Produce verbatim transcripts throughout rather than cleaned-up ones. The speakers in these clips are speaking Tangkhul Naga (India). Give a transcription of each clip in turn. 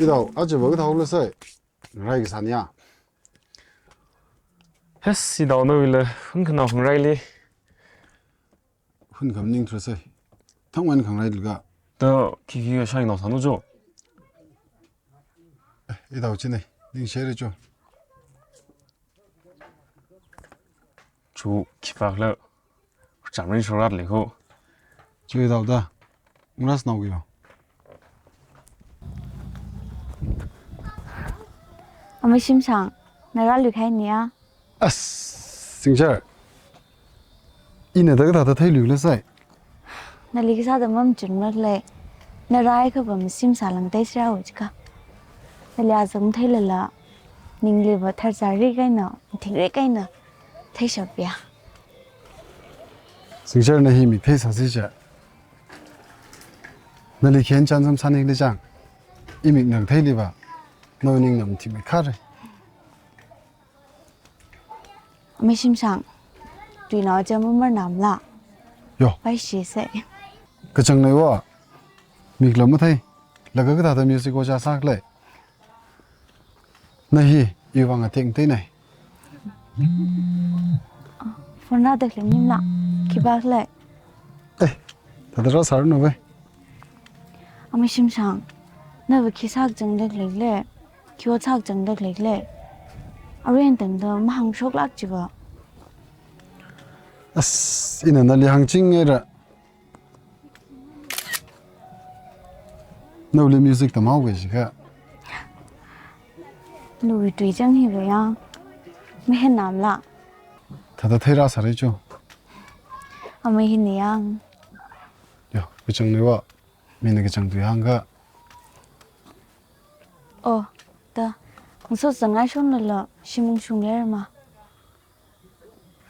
Idao, aja va kathā haola sai. Ngarai kasā niya. Yes, idao nawuila, hun khanao ngarai li. Hun khamaningthura sai. Thangwan khangarai lukha. Da, khikhi kashai nao sānu jo. Eh, idao chine, ningshire jo. Chu khipākhala, chamrin shorat le ho. Chu idao da, ngras nao yo. Amei Shimshang, na rāluikahai niya. As, Singshar. Ina da kathāda theiluila sai. Nali kasāda mamachun makhalei. Na rāhaiakha va mashim sālāngda theisāra jiakha. Nali azang theilala, ningli va tharchārik eina, mathingrik eina theishapya. Singshar, na hi mik theisāsi cha. Nali khen chānsam sāni kali chang. Imik na theili va, nawui ningna mathingrik khare. Amei Shimshang, tuinao cha mamarnamla. Yo. Paishi sai. Kachang nei wa. Mikla mathei. Laga kathāda music ojā sākhalei. Na hi, iwui vang ateng teinai. Phone rāda khalemnimla. Khipākhalei. Eh, thāda rāsāranu ve. Amei Shimshang, na va khi sākachangda khaleile, khi ot sākachangda khaleile. Arui tangda mahāngshoklāk jiva. As, ina nali hāngching ngeira. Nawuili music tamhaoki jiakha. Nawui tui chang hi va yang. Mahenamla. Thāda theirāsāra jo. Amei hi ni yang. Yo, kachang nei wa. Mina kachang tui hāngkha. Oh, da. Ngasot zangai shonlala, shim ungshung lerma.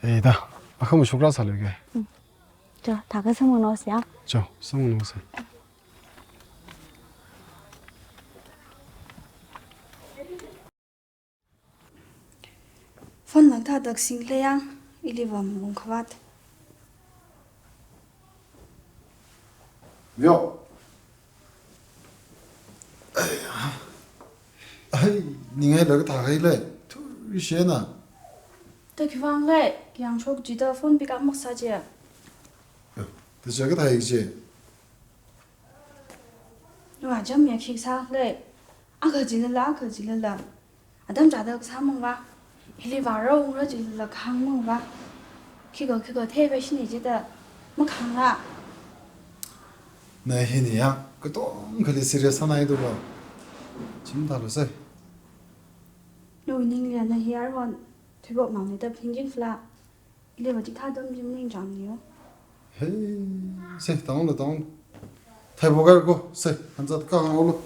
Eh, da. Akha mashokrāsāluike. Mm. Cho, thākha samphangnaosa ya. Cho, samphangnaosa. Phone lang thāda singkhalei yang, ili va malung khavāt. Yo. Ai, ningai laga thākhaile, thurishena. Da khivang lei, yangshok jida phone pick up maksā je. Yo, da cha kathā je. Wa, jam ya khikha sālei. Akha jilala, akha jilala. Atam chāda kasā mangva. Hili vāra ungra jilala khang mangva. Khikha, khikha theipai shini jida makhangla. Na hi ni ya, katongkhali serious sānai duva. Chim thālu sai. Nawui ningli na hi arwan, thuibok mang ni da phinjing fla. Ili va chithā dom jim ning chang ni yo. Hey, se, tanglo, tang. Theibokhai ko, se, hanzat kahānglo.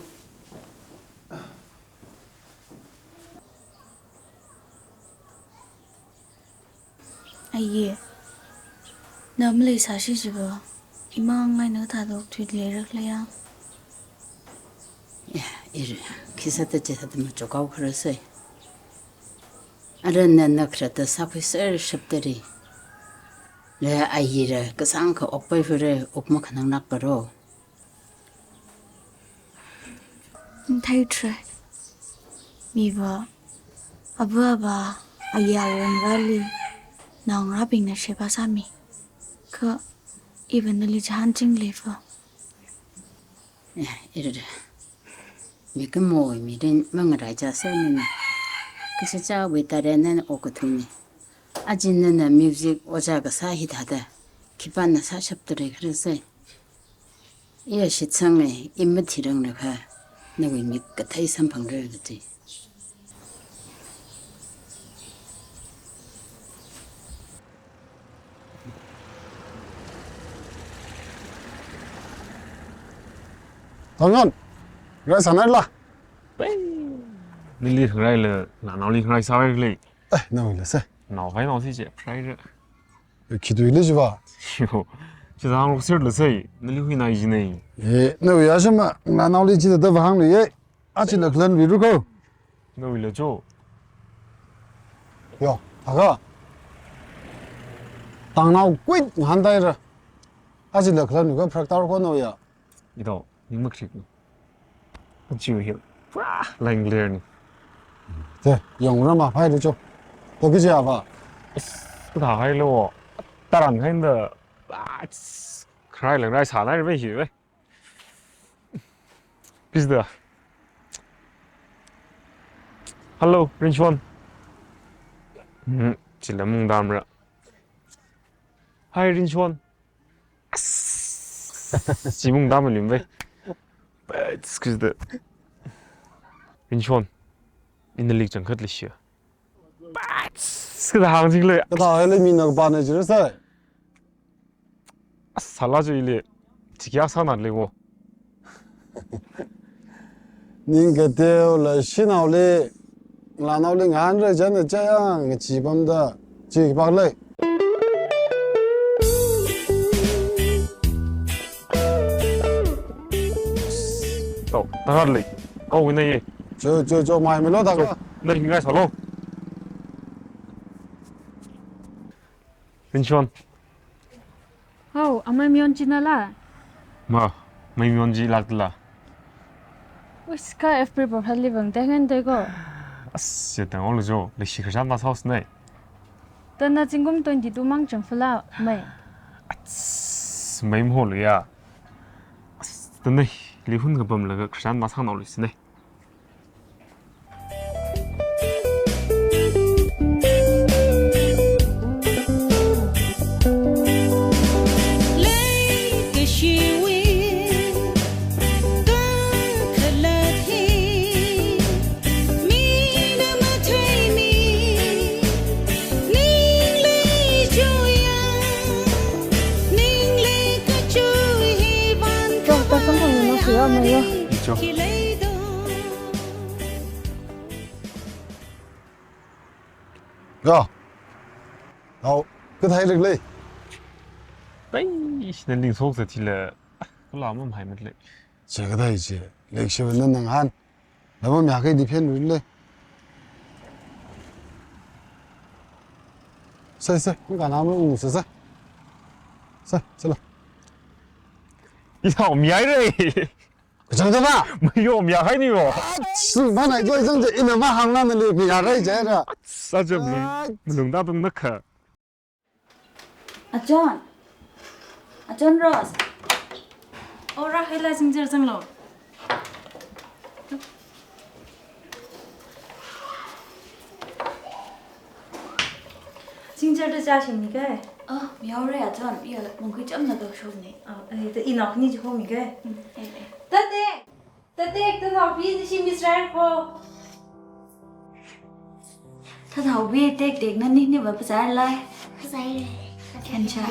Aye, na maleisāsi jiva, imang ngai na thādok thuit leirak leiya. Ya, ira, khi sāda chithāda machukhaokharasai. Ara nana kharata sākhuiser shaptari. Le ayira kasāngkha okpai fure, ok makhananglāk paro. Theitre. Miva, ava ava, aya wongrali, naongarābingna sheba sāmi. Kha, iva nali chānching leiva. Eh, ira. Mikumowui mirin mangaraichā sāmina. Kachichāwui tare nana okathuni. Aja nana music ojā kasā hithāda. Khipāna sāshaptare kharasai. Iya shitsange, i mathirang lakha. Nawui mik kathei samphangra kati. Tangan, ngarai sānaila. Pai. Nili ngaraila, nanaoli ngarai sāvaile. Eh, nawuila sai. Naokai naosi je, prai re. Eh, khitui le jiva. Yo, chithang rokser le sai, nali huinai jinei. Eh, nawui ya shima, nanaoli jida da vahāng le ye. Achila khalan viru ko. Nawuila cho. Yo, aga. Tangnao kuit ngahāntaira. Achila khalan viru ko phraktar ko nawui ya. Ito, ning makrik no. Achiu hil. Pura langler ni. Te, yongra ma phai le cho. To kiji ava. Kathā hailo. Tarang haida. Kharai langrai sānai ve hi ve. Pizda. Hello, Rinchon. Hmm, chila mungdamra. Hi, Rinchon. Chi mungdam lim ve. Excuse the. Rinchon. Ina lik changkhat le shia. Kathā hāng jing le. Kathā haile mi na ba na jira sai. Sala jo ili, chikya sana le wo. Ning kateo la shinao le, la nao le ngan re jan chaya, ngachi pamda, chi pak le. To, tarat le. Kau ina ye. Cho, cho, cho, mai milo ta ka. Na hingai salo. Rinchon. Hao, amei mion china la? Ma, mei mion chi lak la. Wis ka F B profile li bang tengan te ko. As, ya tang ol jo, le shi khashan mas house nei. Tana chingum twenty-two mang chang fala, mei. As, mei mo le ya. As, tana li hun ka bam la ka khashan mas hang nau le sine. Cho. Yo. Hao, kathai lik le. Pai, shi na ling sok sa thila. Kala mam hai mat le. Che kathai che. Lik shi na nang han. Lama mya kai di phen ru le. Sai, sai, ka na ma u sai, sai. Sai, sai la. Ithao mya re. Kachang kachang na? Mayo mya hai ni yo. Su mana jo jang je ina ma hang na le mya rai je ra. Sa je mi. Ai. Lung da tung na kha. Achon. Achon Rose. Ora hela singjer jang lo. Singjer da cha shim ni kai? Ah, miao re Achon, iya, mungkui cham na ka shom ni. Ah, eh, ta inok ni ji hom ni kai? Mm, eh, eh. Ta te, ta te, ta thao bi ni shi Miss Rai ko. Ta thao bi tek tek na ni ni ba pazai lai. Pazai re. Khen cha.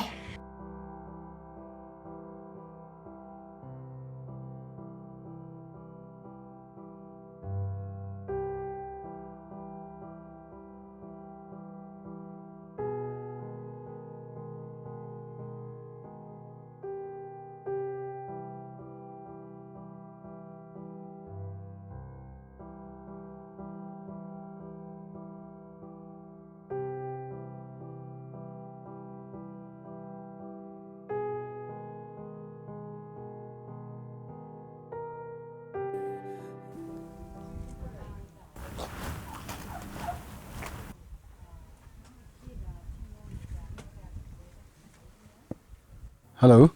Hello.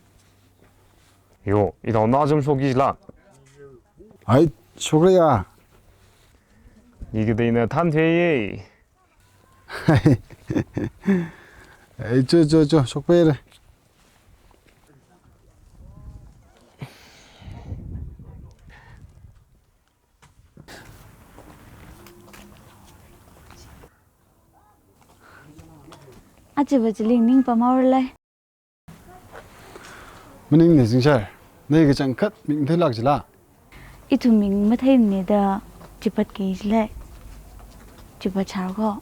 Yo, ithao na jam shoki la. Ai, shokra ya. Ni ka dei na than the ye. Ai, cho, cho, cho, shok pe re. Achi ba chili ning pa maur lai. Maning ne Zingshar, nei kachangkhat mik matheilak jila? Ithum mik matheimane da chipat kei jilai. Chipat char ko.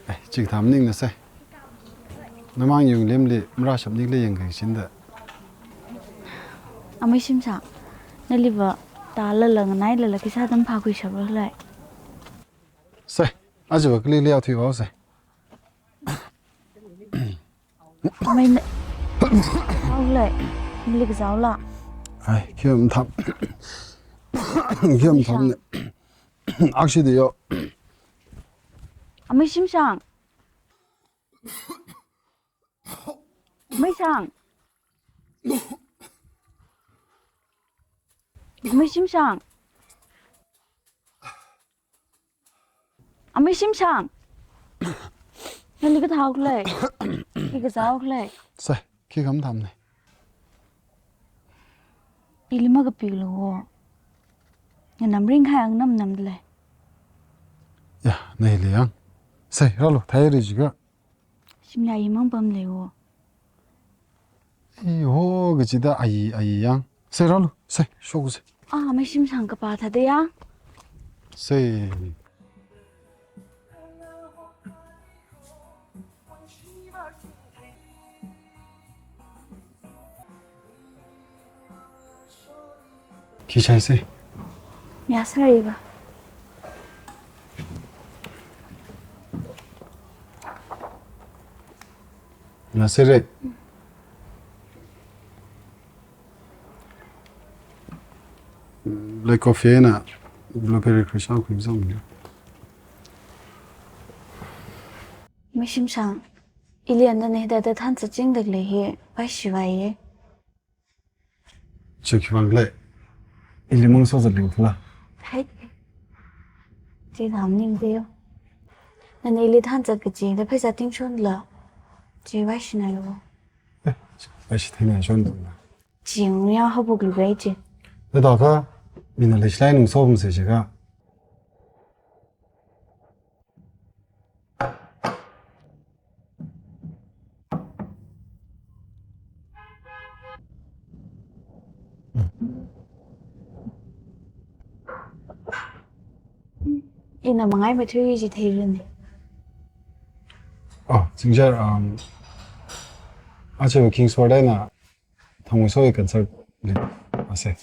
Eh, chikathā maning na sai. Namang yung lemli marashap nik le yang kei shinda. Amei Shimsa, nali ba ta lala nganai lala kisa tam phakui shap lai. Sai, aja ba kali le au thui wau sai. Mai ne. Au le. Milik zau la. Ai, khiam tham. Khiam tham ne. Akshi de yo. Amei Shimshang. Amei Shang. Amei Shimshang. Amei Shimshang. Nali kathāhaokhala? Khi kazāhaokhala? Sai, khi khamthamne. Ili makapilu wo. Nganam ringkahai angnam namdalei. Ya, nali yang. Sai, rālu, thai ri jiakha. Shimli ayi mang pamlei wo. Iho, kachida ayi, ayi yang. Sai rālu, sai, shokse. Ah, Amei Shimshang kapā thāda yang. Sai. Khi shaise? Mayāsāra ba. Mayāsāra. Black coffee eina blueberry crush akha khuizang. Amei Shimshang, ili nana hithāda thanzat chingdalei hi, vaishivai ye. Chuk vang lei. Ili mang sozat lingkhala. Hai. Chi tham ningde yo. Nana ili thanzat kaji da pheisā tingshonla. Chi vaishinailo. Eh, vaishi theinashon dona. Chi ngungyao habuk lugai chi. Dada kha, mina leishlai nung sopamse jiakha. Ina mangai mathui ji theirane. Oh, Chingjar, um, aja Kingsford eina Thangwui soi concert li ase.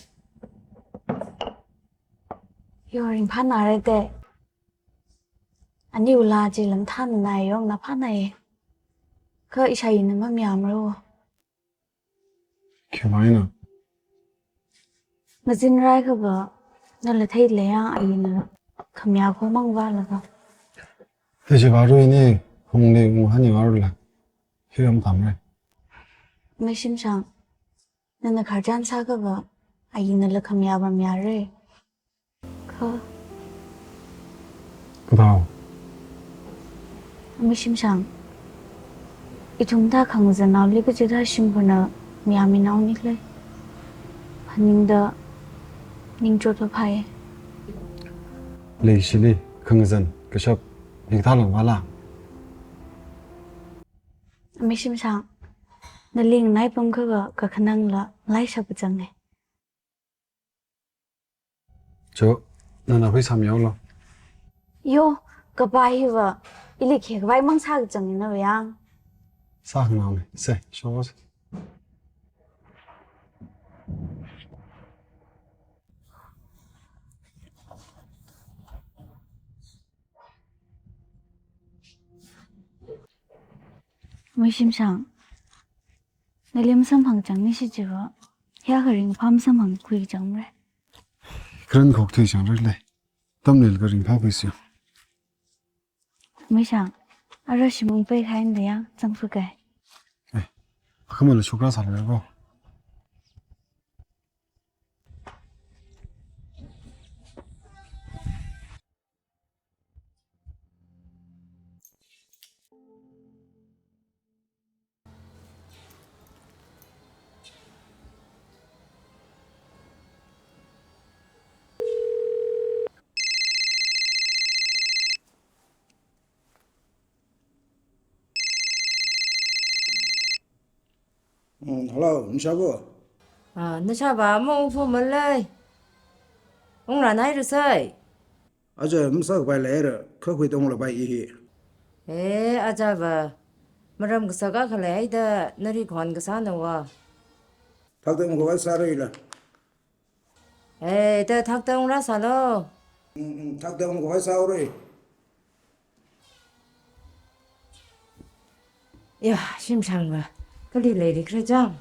Yo ringphānāra te. Aniwui laa chi lam thanna yongna phānāye. Kha ishāyina mamayāmara. Khiwuivang eina? Mazinrai kha ba, nala theilei yang ayina khamayā kho mang vālaga. Theiji vāra ini, hungli unghani vārala. Hiram kamre. Amei Shimshang, nana khararchan sākha ba, ayina la khamayā mamayāra. Kha. Dao. Amei Shimshang. Ithum thā khangazannaoli kachida shimkhurna mayāminao nikle. Phaningda ningchot haophāye. Leishili khangazan kashap hikathā langvāla. Amei Shimshang. Nali nganai pamkha ba kakhanangla malaishap kazange. Cho, nana hui sāmihaolu. Yo, kapā hiva, ili khikhavai mang sākazang ina yang. Sākhangaone, se, shokse. Amei Shimshang, nali masamphang chang ni shi jiva, hiya kha ringphā masamphang khui changre. Karen khok thui changrale. Tamnil kha ringphā khuisi. Amei Shang, ara shimung pei khain da yang, zangphukai. Eh, akhamala shokra sālako. Mm, hello, nashāva? Ah, nashāva maungphu malei. Ungrānhairasai. Aja masākapai leira, kha khuitonglapai i hi. Eh, ajava. Maram kasā akha leihaida, nali khon kasāna va. Thakda ungkhavai sāra ila. Eh, da thakda ungrāsālo. Mm, mm, thakda ungkhavai sāhaora. Ya, Shimshangva, kali leiri khala chang.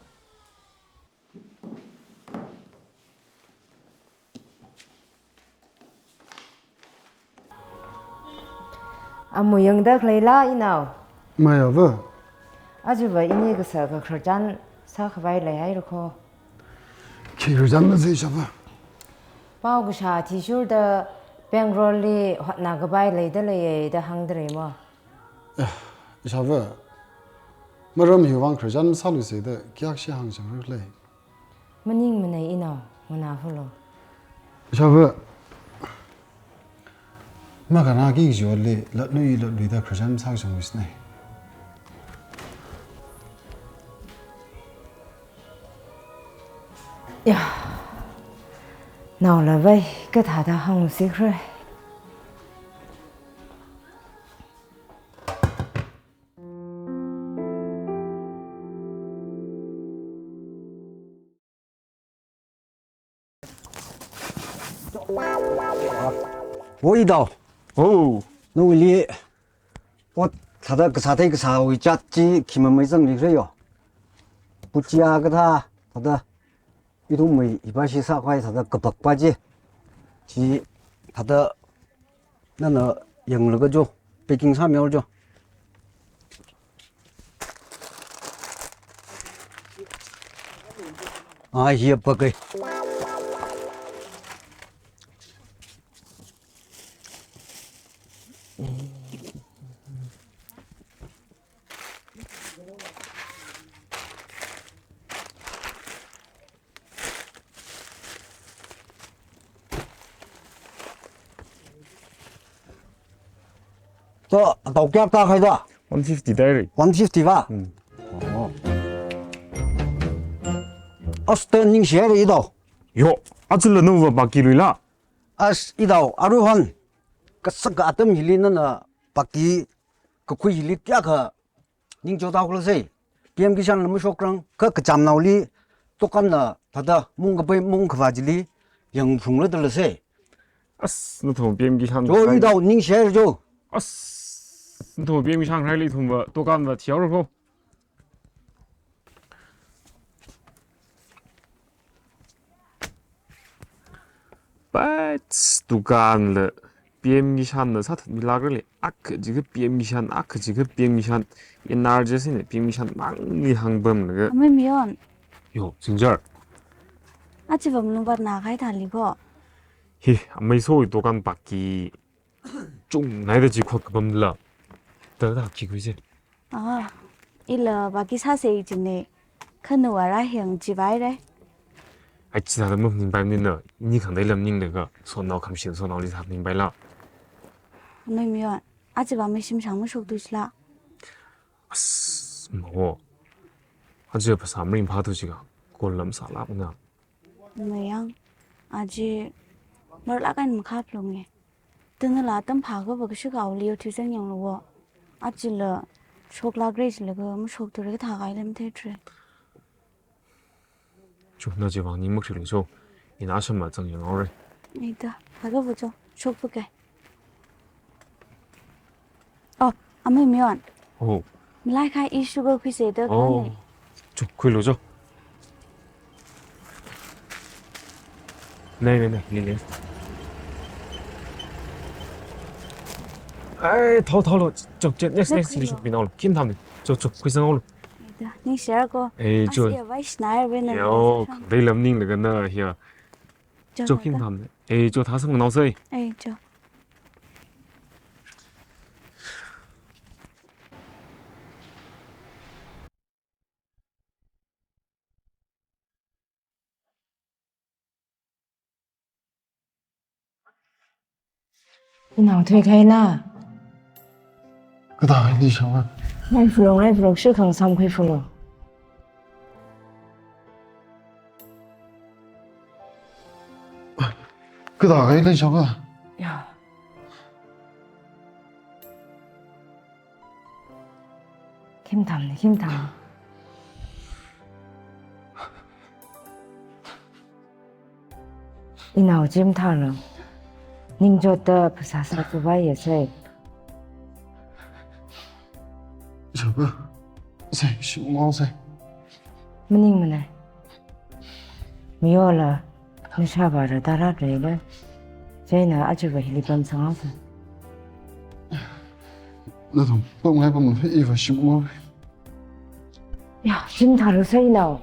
Amu yangda khaleila inao? Mayāva. Ajava ini kasā kakhararchan sākhavai leihaira kho. Khi khararchan masei ishāva? Pao kashā athishurda Bangalore li hotnakhavai leida leiya da hāngda rei mo. Eh, ishāva. Maram hiwui vang khararchan masāluisei da kayākha hāngshang ralei. Maningmanei inao, nganāhaolu. Ishāva, makhana ki jole, latlui, latluida khararchan sāshang wisnei. Ya, naola vai, kathāda hāngsi kharei. Oi, dao. Oh. Nawuili ot thāda kasā thei kasāwui chat chi khi mamei zangli kharei yo. Puchia kathā thāda ithumwui ipa shi sākhavai thāda kapakpa chi. Chi thāda nana yanglaga jo, packing sāmihaolu jo. Ai, hi apakai. To, tao kayākha tākahai da? One fifty tāhaira. One fifty va? Hmm. Oh. As, ta ningshihaira idao. Yo, achila nawui baki luila. As, idao, aruihon. Kasaka atam hili nana baki kakhui hili kayākha ningchot haokhala sei. P M Kisan la mashokrang, kha kachamnaoli, dukan la thāda mung kapai mung khavā chili, yangphungla dalei sei. As, nathum P M Kisan Jo, rai. Idao ningshihaira jo. As, nathum P M Kisan raili ithumva dukan va thihaora kho. Pats dukan la P M Kisan na sāthatmilākralei, akha jiakha P M Kisan, akha jiakha P M Kisan, N R G S na P M Kisan mangli hāngpamlaga. Amei Mayon. Yo, Singjar. Achiva malung vātnākahai thāli kho. Hi, amei sowui dukan baki chungnaida chi khot kapamla. Thāda khi khuise. Ah, ila baki sāsei jinei. Kha nawui vāra hiyang chivaira. Ai, chithāda maningpai maningna, ini khangatei lam ninglaga, sonnao khamashil sonnaoli sāningpaila. Amei Mayon, achiva mashim shang mashoktu chila. As, mawo. Aja phasā maringphātu jiakha, kol lam sālākna. Mayang, aja marlāk eina makhaplunge. Tanala atam phākha va kashikaoli othui zangyanglu wo. Achila shoklākra jilaga mashoktura kathākahai lam theithura. Cho, na chiwui vang ning makrilu cho. Ina sham mazangyanghaora. Ida, phākha va cho, shokpake. Oh, amei Mayon. Oh. Malai kha i sugar khuise da Oh. Kane. Cho, khuilu cho. Nei, nei, nei, nei, nei. Ai, thao, thaolu. Cho, cho, next, next, next, next. Khuilu. Shopinaolu. Khim tham ni. Cho, cho, khuisanglu. Ida, ningshihaira kho. Eh, cho. As iya vai shnai ve na. Yo, khangatei lam ninglaga na hiya. Cho, cho, khim tham ni. Eh, cho, thāsangnaosei. Eh, cho. Inao thuikahaila. Kathākahai leishāva? Ngai phulong, ngai phulong, shikhangsam khui phulong. Kathākahai leishāva? Ya. Khim tham ni, khim tham. Inao chim thālu. Ningchotda phasā sākhavai yasei. Ishāva, sei, shimngaosei. Maningmanei. Miyola, nashāva rāda rāda leila. Chieina achiva hili pamsanghaosa. Nathum pamngai pamlu, iva shim o. Ya, shim thalu sai nao.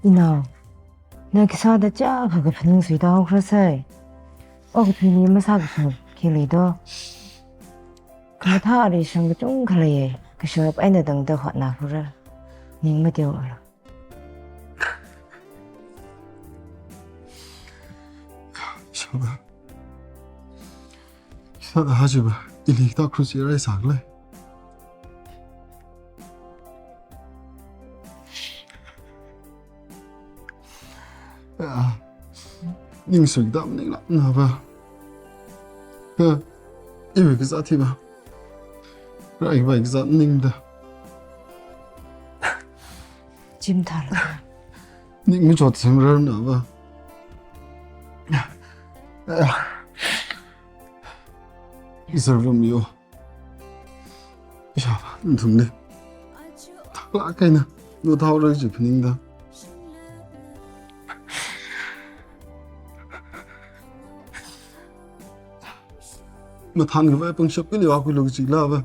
Inao, na khisāda chiyākha kaphaningsuida haokhala sai. Okathuili masākashung khi leido. Khamathā ari shang kachungkha leiya, kashap eina tangda hotnāhaora. Ning mateoalu. Shaba. Sāda hajiva, ili hithā krush yarai sākhala. Ah, ningsui dam ning lap na va. Ka, iwui kazāt hiva. Rai vai kazāt ningda. Chim thala. Ning machot semrar na va. Izar va miyo. Ishāvā, nathumli thaklāk eina luthaora kaji phaningda. Mathānkhavai pangshap kali vākhuilu kajila va.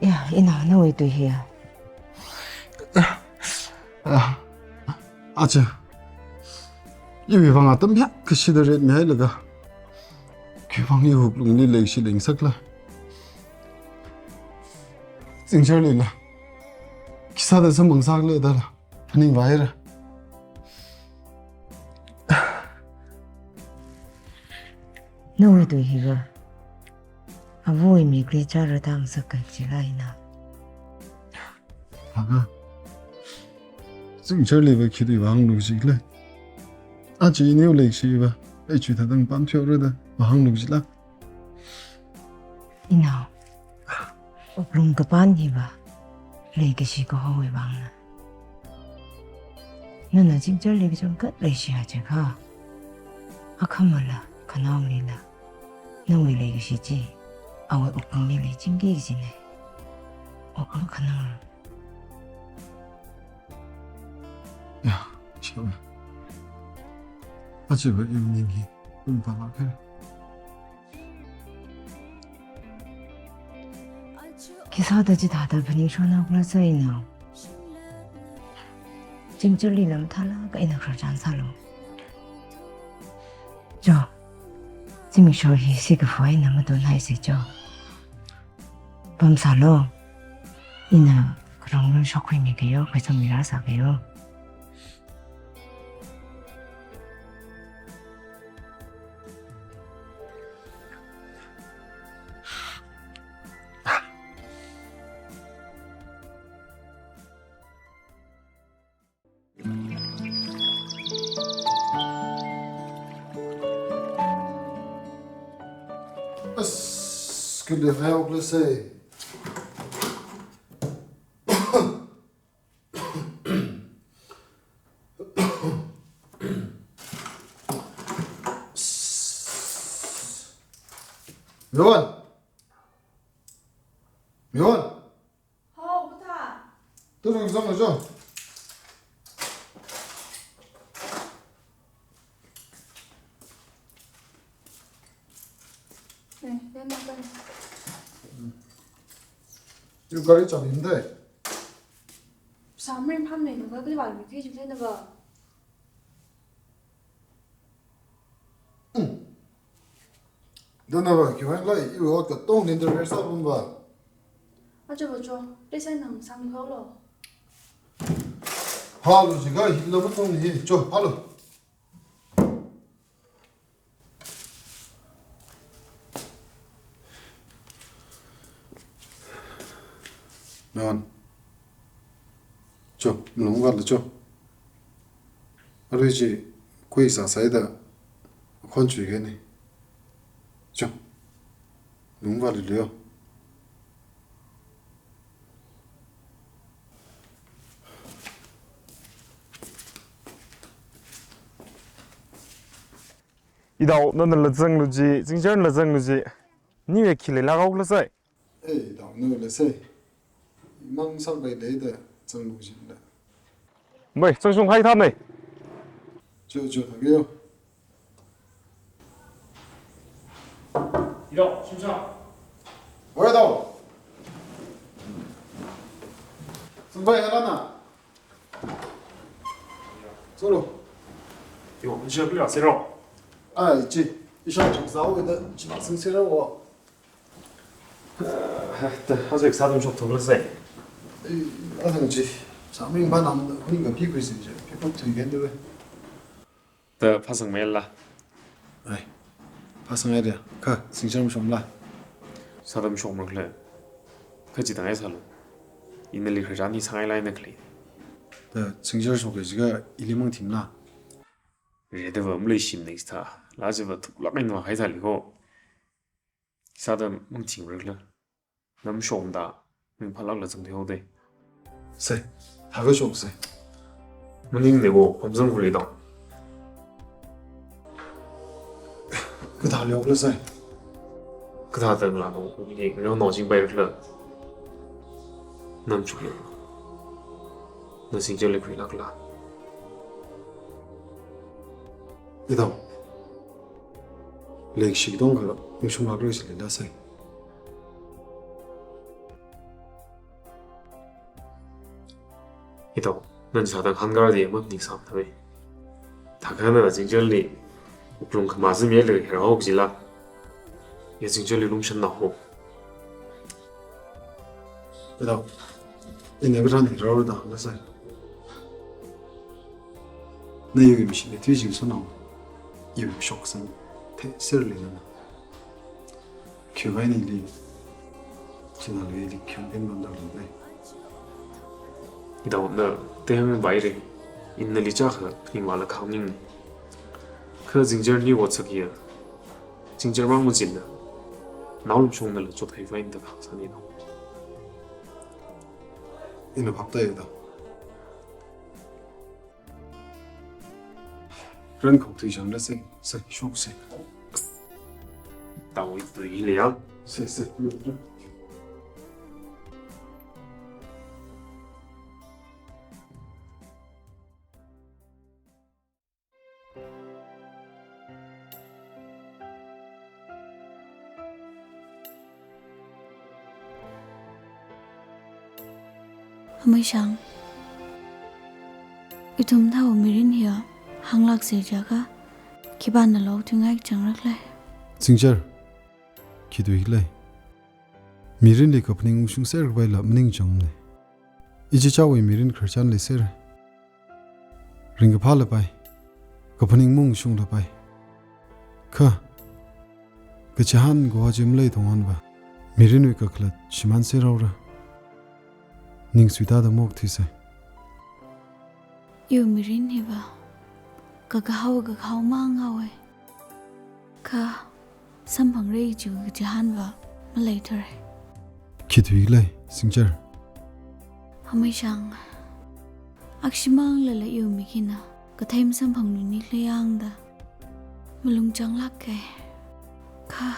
Ya, inao nawui tui hiya. Ah, aja. Iwui vang atam phayākha shida ret mihailaga. Khiwuivang iwui wuklungli leikashi leingasakla. Zingcherlila. Khisāda samphang sākhala dala. Phaningvāhaira. Nawui tui hiva. Avawui mikli chara tang sākajila inao. Haka. Zingcherliva khi tui vāhānglu kajila. Aja iniwui leikashiva. Ei chuitha tang pam thiorada. Vāhānglu kajila. Inao. Wuklung kapam hiva. Leikashi kahowui vangna. Nana zingcherli kachungkhat leishi hajiakha. Akhamala, khanaolila. Nawui leikashi chi, awui wuklungli leichingki kajina. Wuklung khanaola. Ya, sure. Achiva evening hi, um, pala khe. Khisāda chithāda phaningshon haokhala sai inao. Zingcherlila mathālāk eina khararchan sālu. Jo. Zimiksho hi sikaphā eina matunhaisa jo. Pamsālu. Ina kharong rong shokkhuimi kayo, khuisangmi rāsā kayo. As, kinde kayok lese. Yon. Yon. Hao, Puta. Turu zong jo. Ne, ne, ne, ne. Yu gari chabi mde. Samrin pam me nuga kali wal mi khe jule nuga. Dona va, khiwuivang khala iwui ot katonga interest sāpam va. Aja va cho, leisai nang sāmi khuilo. Phālu jiakha hila matong hi, cho, phālu. Nan. Cho, malung vātlu cho. Arui chi, khui sāsai da, khon chuikeni. Cho. Malung vātlu yo. Idao, nana lazanglu ji, Zingjarna lazanglu ji. Niwui khi leilāk haokhala sai. Ei, idao, nawui leisai. Mang sāpai leida zanglu jila. Mai, zangshung hai thanei. Cho, cho, thākyo. Idao, shimsha. Oi, idao. Sungpai halana. Solo. Yo, nishap ya sero. Ai, chi. Isha chok sao ida, chi sing sero wo. Eh, ta, hazek sādam shok thok la sai. Eh, azang chi. Saming ba nam, huning ka pi kui sin je. Pi pok tui gen de we. Ta phasang mela. Ai. Phasang ai dia. Kha, Zingjar mashom la. Sādam shok makle. Kha chitang ai sālu. Ina li kharjan hi sangai lai na kle. Ta Zingjar shok jiakha ili mang thim la. Re de va mlei shim next tha. La je va thuk lak in va hai thali ko. Sādam mang thim rak la. Nam shom da, ming phalak la zang theo de. Sai, thākashok sai. Maning de wo, pamzang khuli dong. Kathā leok la sai. Kathā tang la dong, ni reo no jing bai la. Nam chuk le. Na Zingjar le khui lak la. Idao. Lek shi dong kala, mishung lak rui si le la sai. Idao, nana sādang hānggar di ma ning sam thawe. Thakha na Zingjar li, uklung kama zim ye le hera hok jila. Ya Zingjar li lungshan na ho. Idao, ina karan ni rau da la sai. Na yu mishi le tui jing so na. Yu shok san, the sir le na. Khiwuivang nili, china lui li khiwuivang banda lungdai. Idao na, tehang bai re, ina li cha kha, ning wala khang ning. Kha Zingjar ni wo chak ya. Zingjar mang machina. Nao lum shong na la chot khai fain ta khang sani no. Ina phap tai da. Ran khok tui jang la sai, sai, shok sai. Tao i tui le ya. Sai, sai. Ameishang. Ithum thao mirin hiya, hānglak se jiakha, khipāna lo tui ngai chang rak lai. Zingjar, khi tui lai. Mirin li kaphaning shung ser bai la maning chang ne. Ichichawui mirin kharchan le ser. Ringkaphā la pai. Kaphaning mung shung la pai. Kha. Kachihān kaho chi malei thongan va. Mirinwui kakhalat shimān se rau ra. Ning suita da mok thi sai. Iwui mirin hi va. Kakahao kakahao mang haowe. Kha. Samphang rei chu kachihān va. Malei thore. Khi tui lai, Zingjar. Ameishang. Akshimang lala iwui mi khina. Kathei masamphang nuni kle yang da. Malung chang lak kai. Kha.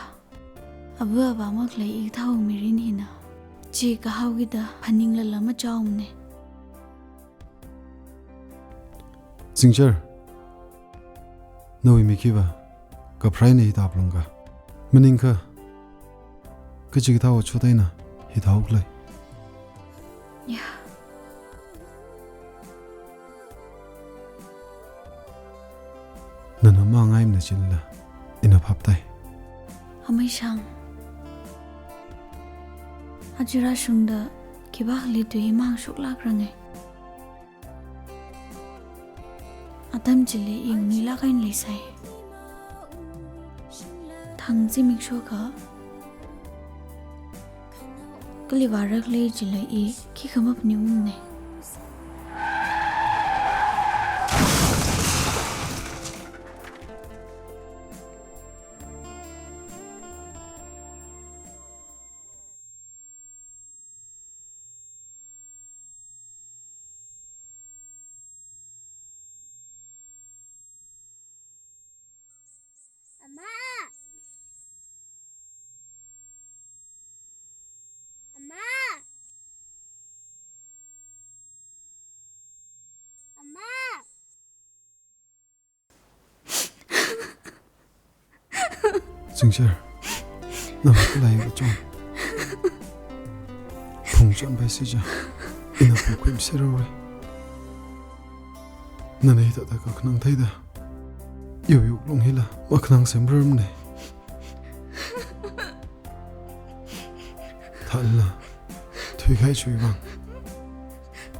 Ava ava mak lai i thao mirin hina. Chi kahao kida phaning lala machao ne. Zingjar. Nawui mi khi va. Kaprai ne hi tap lung ka. Maning kha. Kachi kathao chot eina. Hi thao klai. Ya. Nana ma ngai mana chila, ina phap tai. Meishang. Aja rāshungda khipākhali tui mang shuklākranga. Atam chili i ungnuilāk eina leisai. Thang zimiksho akha kali vārakhala chila i khikha maphaningungna. Ama! Ama! Ama! Singshar, nana khalei kachon phungchonpaisi chiakha, ina phungkhuimisi rore. Nana hithāda kakhanang theida, iwui wuklung hila makhanang semrarmana. Thanla, thuikahai chiwui vang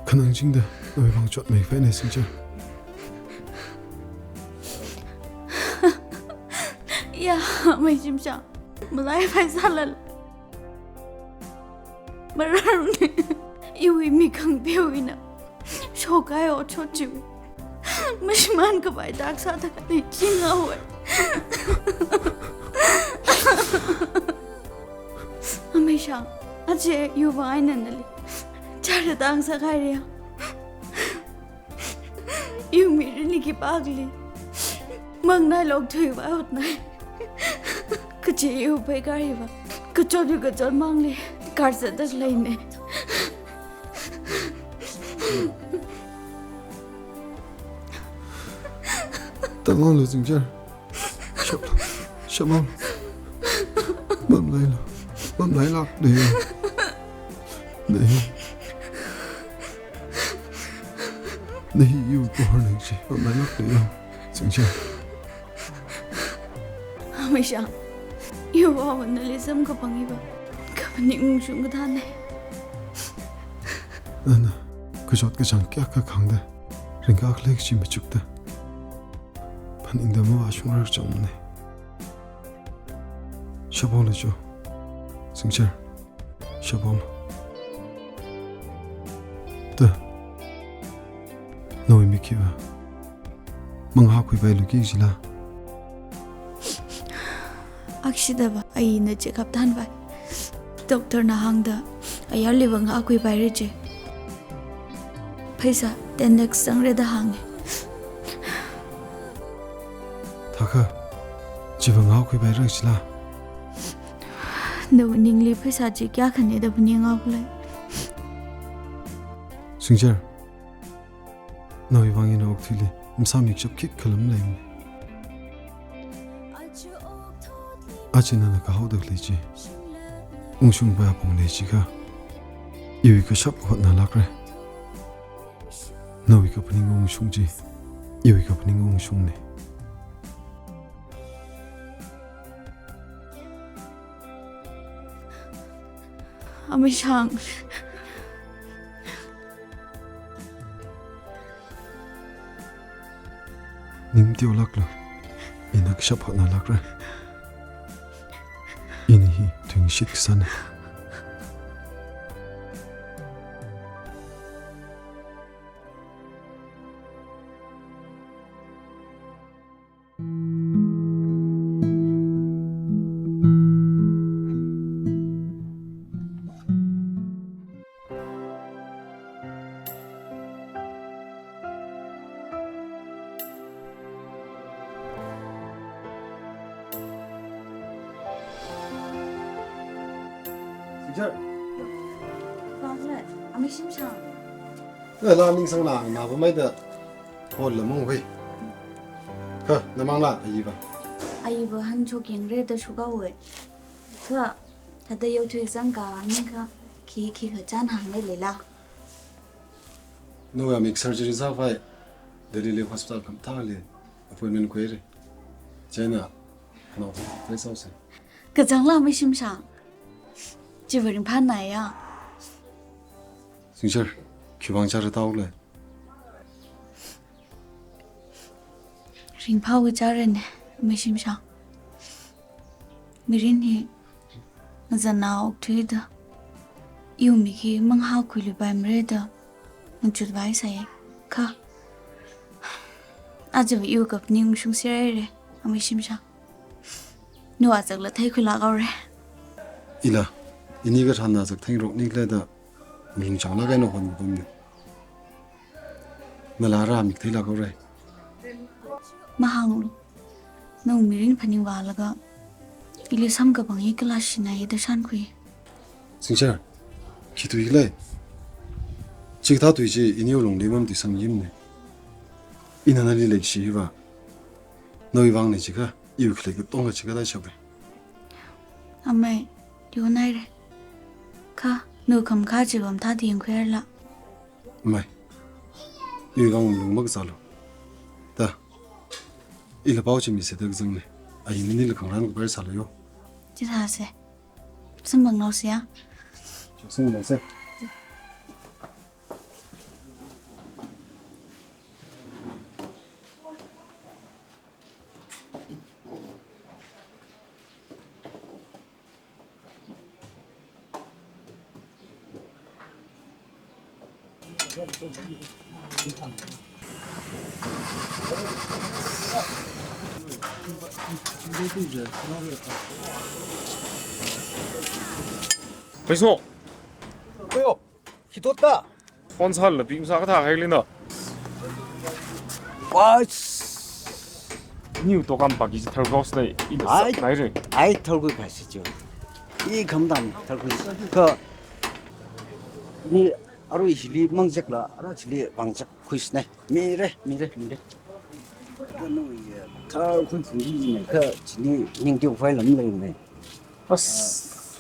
khanang chingda nawui vang chotmei khavai eina Singshar. Ya, amei Shimshang, malaipai sālala mararmana. Iwui mik khangapeowui eina shokkahai otshot chiwui mashimānkhavai tak sāda khalei chi ngahaowa. Amei Shang, aja iwui vang eina nali chara tang sākhaira. Iwui mirinli khipākhali mangnai lok thuivai otnai. Kaje iwui pheikar hiva kachotwui kachot mangli karzatda khaleina. Tanglu Singshar. Shap, shap, mom. Mamlailo, mamlailāklu. Nali, nali iwui kahorna chi, mamlailāklu. Singshar. Amei Shang, iwui vang nali samkaphang hiva kaphaning ungshung kathāna. Nana kachot kachāng kayākha khāngda, ringkakhalei chi machukda, phaningda mavāshungrar chāngmana. Shapolu cho, Singshar, shapolu. Ta, nawui mik hiva mangakhuipailuki jila? Akshidava, aina checkup thanvai. Doctor na hāngda, ayarliva ngakhuipaira ji. Pheisā ten lakhs zangra da hānga. Thākha, chiva ngakhuipaira jila? Nawui ningli pheisā chi kayākhana da phaninga khalei? Singshar, nawui vang ina okathuili masāmik shapkhik khalam leimana. Aja nana kahaoda khalei chi ungshungpai apong lei chiakha, iwui kashap hotnalākra. Nawui kaphaning ungshung chi iwui kaphaning ungshungna. Amei Shang. Ning teolāklu, ina kashap hotnalākra. Ini hi tuingashit kasāna. Singshar. Vāzat, amei Shimshang. Nala ningsanglāk eina pamhaida, hall la munghui. Kha, namanglā, ayiva? Ayiva hanchok yangra da shokhaowa. Kha, thāda yaothui zangkha, ningkha, khi, khikha chān hāngda leila? Nawui amik surgery sākhavai Delhi li hospital khamathāli appointment khuira. Chieina, nao, pheisā sāsa. Kazangla Amei Shimshang. Chiva ringphānāya. Singshar, khivang chara taule. Ringphāwui charane, Amei Shimshang. Mirin hi ngazanao thuida, iwui mik hi mangahao khuiluipaimara da ngachutvai sāya. Kha, ajava iwui kaphaning shungserhaira, Amei Shimshang. Nawui azakla theikhuilāk haora. Ila, ini kathāna azak theingarokni khala da, malung changlāk eina honpamne. Nala rāmik theilāk haora. Mahānglu. Nawui mirin phaningvālaga, ili samkaphang hi kala shinai da shānkhui. Singshar, khi tui khala? Chikathā tui chi iniwui lungli mamati sangyimne. Ina nali leishi hiva, nawui vangna jiakha, iwui khalei katonga chikathā shapra. Amei, teonaira. Kha, nawui khamakhā chiva mathāda yangkhuihairala. Amei, iwui vang lung makazālu. Da, ila pao chi misāda kazangne. Ain nila khangarān kapai sālu yo. Chithāse. Samphangnaose ya. Samphangnaose. Paiso. Ayo, hitota. Phone sālala pimsā kathā hailina. Ai. Niu tokam paki ji tharkos nei, ina Ai. Saknaire. Ai, tharkui kaisi jo. I khamdam tharkui. Kha ni arui hili mangzekla, ara chili vangzek khuisne. Mire, mire, mire. Kha nui, tharkui khuini kha chini ningteo file lam leine. As.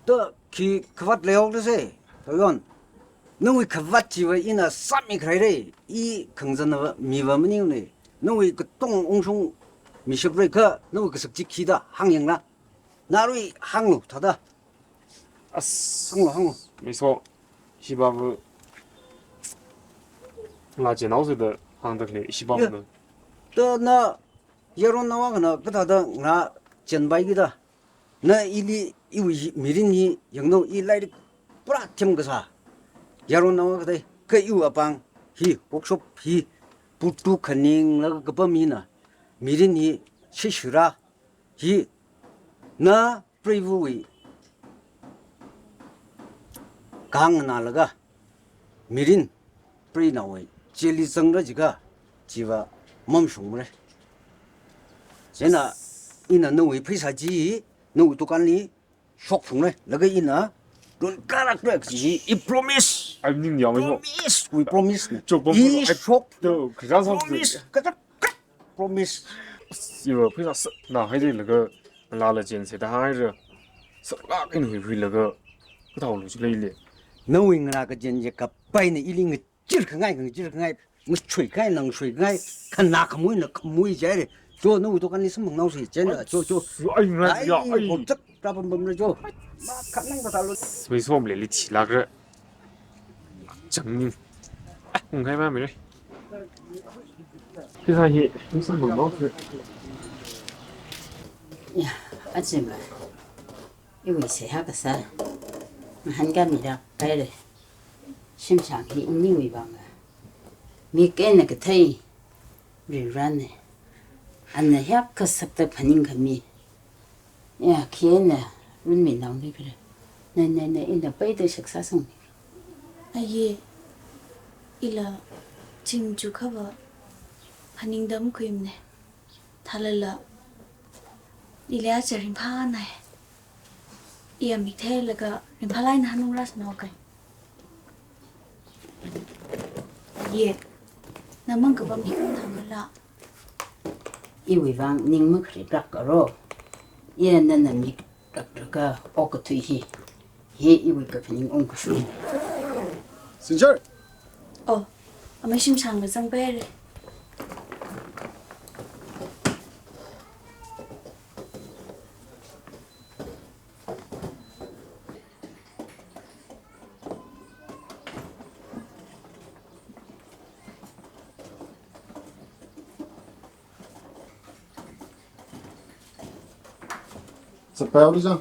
To khi khavat leihao tase, Thoyon. Nawui khavat chiva ina sāmikhaire, i khangazan miva maningne. Nawui katong ungshung mishapra kha, nawui kasak chi khi da hāngyangla. Narui hānglu, thāda. As. Hānglu, hānglu. Meiso, shibabu. Ngachennao sāda hāngda khalei, shibabu Ya. Na. To na, yaron nawa kana, kathāda ngachenpai kida. Na ili iwui mirin hi yanglu, i lairik pura themkasā. Yaron nawa kathei, kha iwui apāng hi, workshop hi, putu khaninglaga kapam hina. Mirin hi, shishira hi, na preiva̱wui khanganālaga, mirin preinaowui chili zangra jiakha, chiva mamashungmara. Chieina ina nawui pheisā chi, nawui dukanli shokshungra, laga ina lungkarakra kaji, i promise. Ai, ning yamei ho. Promise, we promise ne. Chok bom I bom, ai, shok. To, khaja sa. Promise, kaja, kaja, promise. Iva pheisā sāna haidalaga, lala chense da haira. Sālāk eina huihuilaga, kathālu chi leile. Nawui ngarā kajen ya kapaina ili ngi chirkhangai, ngi chirkhangai, ngi chuikhangai, nang chuikhangai, khanā khamui na khamui jaire. Jo, nawui dukanli samphangnaose, chieina, jo, jo. Ai, ngai, Ai, ya, ai. Bom chak, ra bom bom re, jo. Ma, khanang kathālu. Meiso maleili thilākra. Changning. Ah, ngai ma mire. Pheisā hi, samphangnaose. Ya, achi ma. Iwui seihā kasā. Mahān kami da kaire. Shimshang hi iniwui vang a. Mik eina kathei rirane. Ana hiyākha sakta phaningkhami. Ya, khi eina runminaoli kare. Na, na, na, ina paida shaksa sangmi. Aye, ila chingchu khava phaningda makhuimane. Thālala, ili aja ringphānai. Iya mik theilaga ringphālāk eina hanungrasānao kai. Ye, na mangkapam hi kathāmala. Iwui vang ning makharit rak aro. Iya nana mik rak rak a okathui hi. Hi iwui kaphaning ungkashung. Sinjar. Oh, Amei Shimshang kazang paire. Zatpailu chang.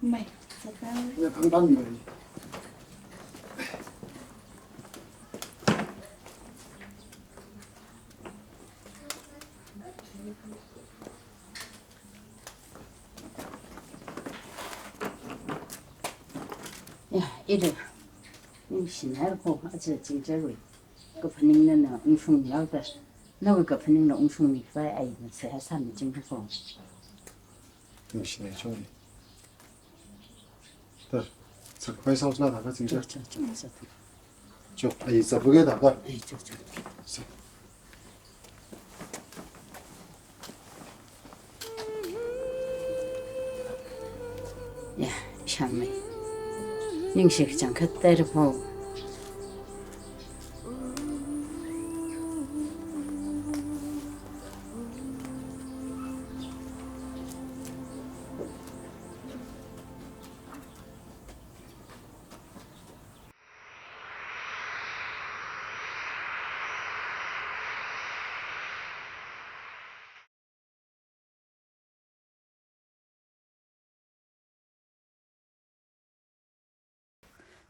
Mai, zatpailu. Ina thangtan mi. Ya, ilu. Ningshinai ko, aja Chingjarwui kaphaning nana ungshungmihaoda. Nawui kaphaningla ungshungmikhavai eina seihā sāmichingko. Ningshinai chungli. Da, zatpai sāsāla da ka Chingjar. Chok, chok, chok, chok. Chok, ai zatluge da ka. Ai, chok, chok. Sa. Ya, Shangmei. Ningshi kachangkhat tarapo.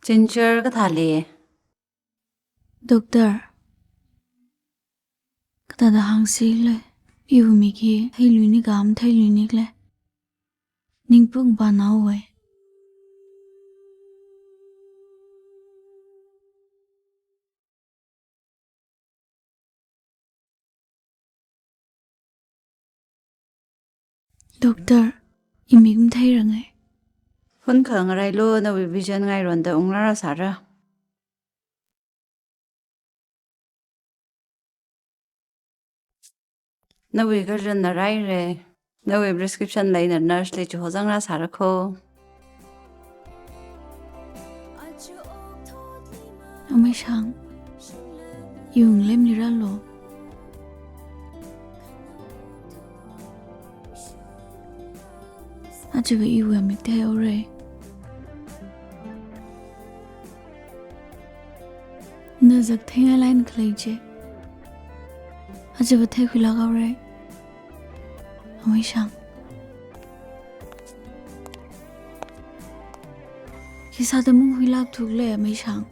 Chingjar kathāli? Doctor, kathāda hāngsi le, iwui mik hi theiluini ka matheiluini khala? Ningpung pānao wai. Doctor, imik matheiranga. Phun khangarailu, nawui vision ngaironda ungla rāsāra. Nawui kharin naraire. Nawui prescription lei, ina nurse li chihozang rāsāra ko. Amei Shang, yung lemli rālu. Aja iwui mik theihaora. Na zak theingailāk eina khalei chi. Aja theikhuilāk haora. Amei Shang. Khi sāda munghuilākthu khala, Amei Shang?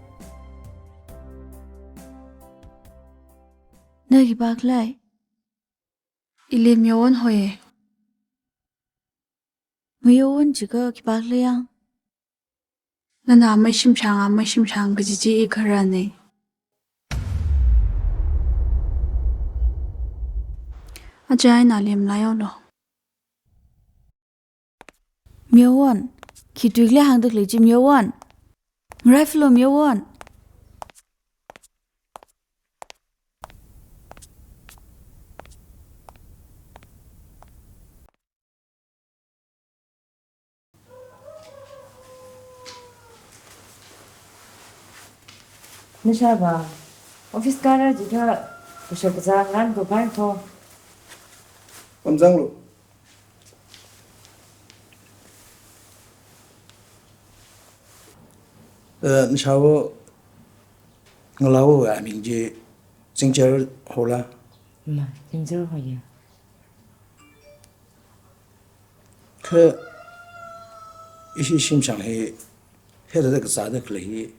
Na khipā khala? Ili Myo Won hoi. Myo Won jiakha khipā khala yang? Nana Amei Shimshang, Amei Shimshang kaji chi i kharana. Aja ina lemlaihaolu. Myo Won, khi tui khala hāngda khalei chi Myo Won. Ngaraifalu Myo Won. Nashāvā, office kārā jiakha kashok kazā nganāpaipailu. Pamzanglu. Eh, nashāwo, ngalāwo aming chi Chingjar hola? Ma, Chingjar hoya. Kha ishi Shimshang hi, hithāda kazāda khalei hi,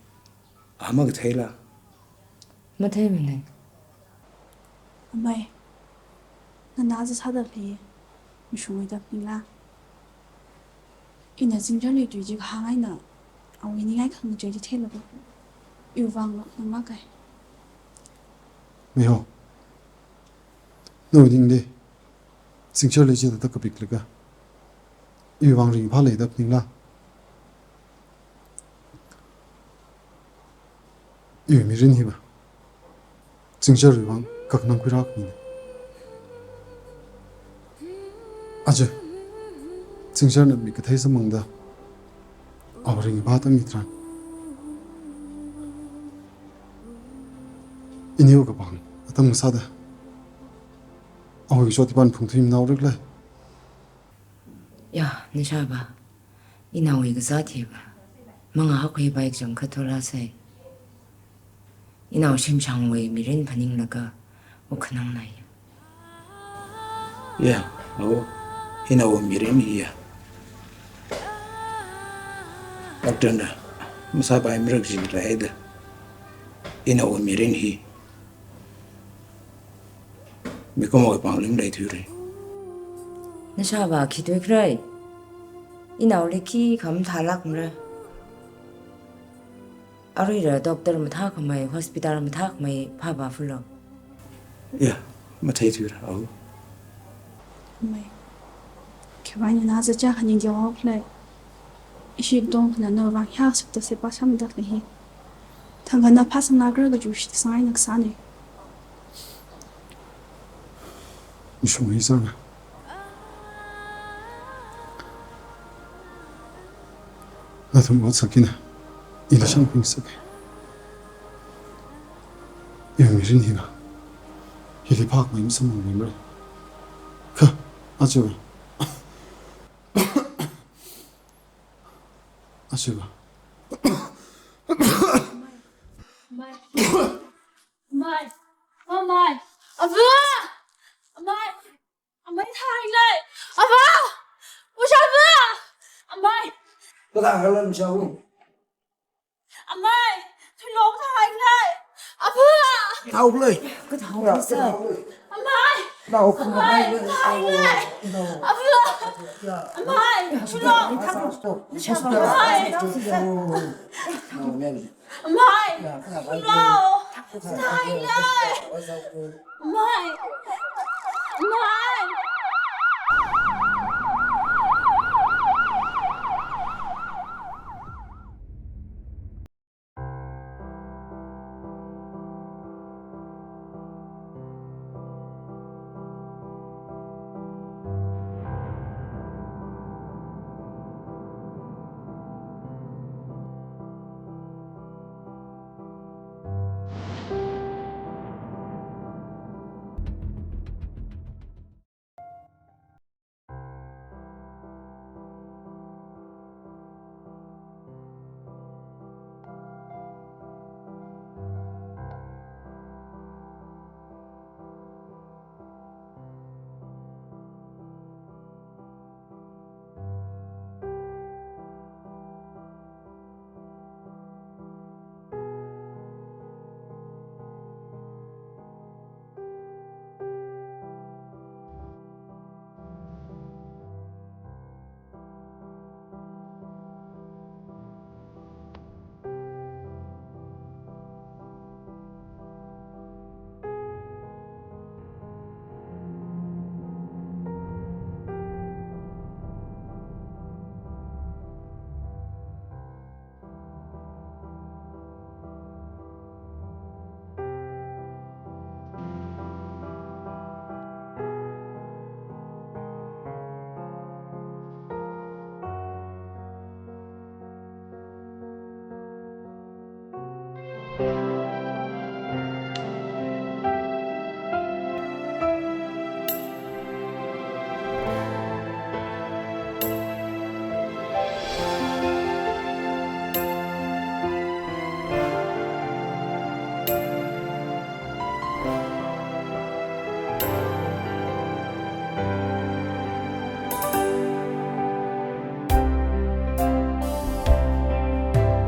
a makatheila? Matheimana. Amei, nana aja sāda khalei mashungaida phaningla? Ina Chingjarli tui chi kahāng eina, awui ningai khangachei chi theilaga, iwui vang lok nang makai. Meiho. Nawui ningli Chingjarli chithāda kapiklaga, iwui vang ringphāleida phaningla? Iwui mirin hiva Chingjarwui vang kakhanang khuirākmina. Aja Chingjarna mik kathei samphangda, awui ringphā tangmi tharan, iniwui kapāng atam sāda, awui chotipān phungthuiminao rikle. Ya, nashāvā, inaowui kazāt hiva mangā hakhuipai kachangkhat thulāsai. Inao Shimshangwui mirin phaninglaga wuk khanangnai. Ya, o, inaowui mirin hiya Doctor na masāpaimara kaji leida, inaowui mirin hi mikumowui pāngli maleithuira. Nashāva khi tuikharai? Inaoli khikha mathālākmara. Aruila doctor mathākhamei, hospital mathākhamei phāvāphalung. Ya, matheithuira, awo. Amei, khiwuivang ina zatcha khaning jaoklei. Ishi katongana nawui vang hiyākha sukta seipā sāmada khalei hi. Thangkha na phāsanglākra kaji shitsang eina kasāna. Mashung hi sāra. Nathum ot sākina, ili shāngping sāki. Iwui mirin hiva hili phākmei masamphangmara. Kha, aja. Aja. Amei. Amei. Amei. Amei. Ava! Amei! Amei thāhailei! Ava! Ushāva! Amei! Kathā hailei, Ushāva? Amei! Thulong thāhailei! Ava! Thāhailei! Kathā hailei, sir? Amei! Amei thāhailei! Ava! Amei! Thulong! Amei! Amei! Amei! Thāhailei! Amei! Amei!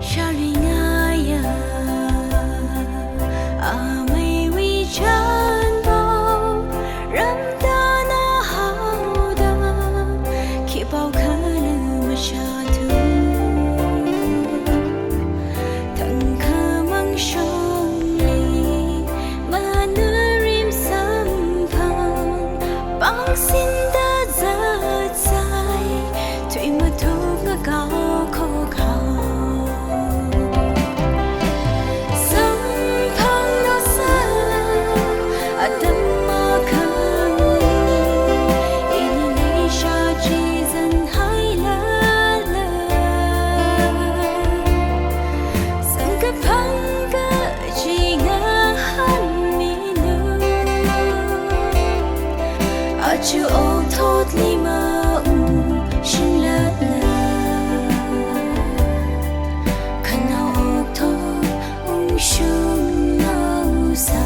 Sharingaya, ameiwui chānpao, ramtana haoda, khipao khalu mashāthu. Thangkhamang shongli, manarim samphang, pangsinda zatsai, tui mathuk ngakao khokhao. Samphang nosa, atam akhali, ini leisha chizan hailala. Samkaphang kaji ngahānminu, aja okthotli maungshunglala, khanao okthot ungshungnaosa.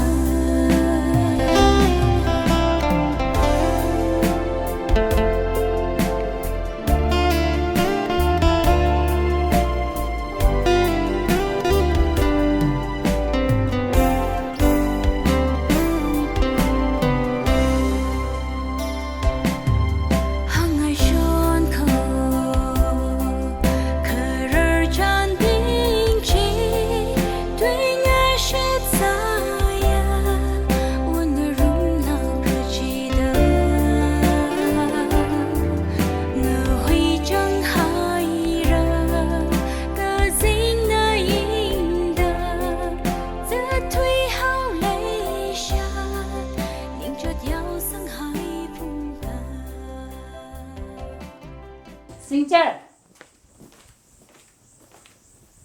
Chingchar.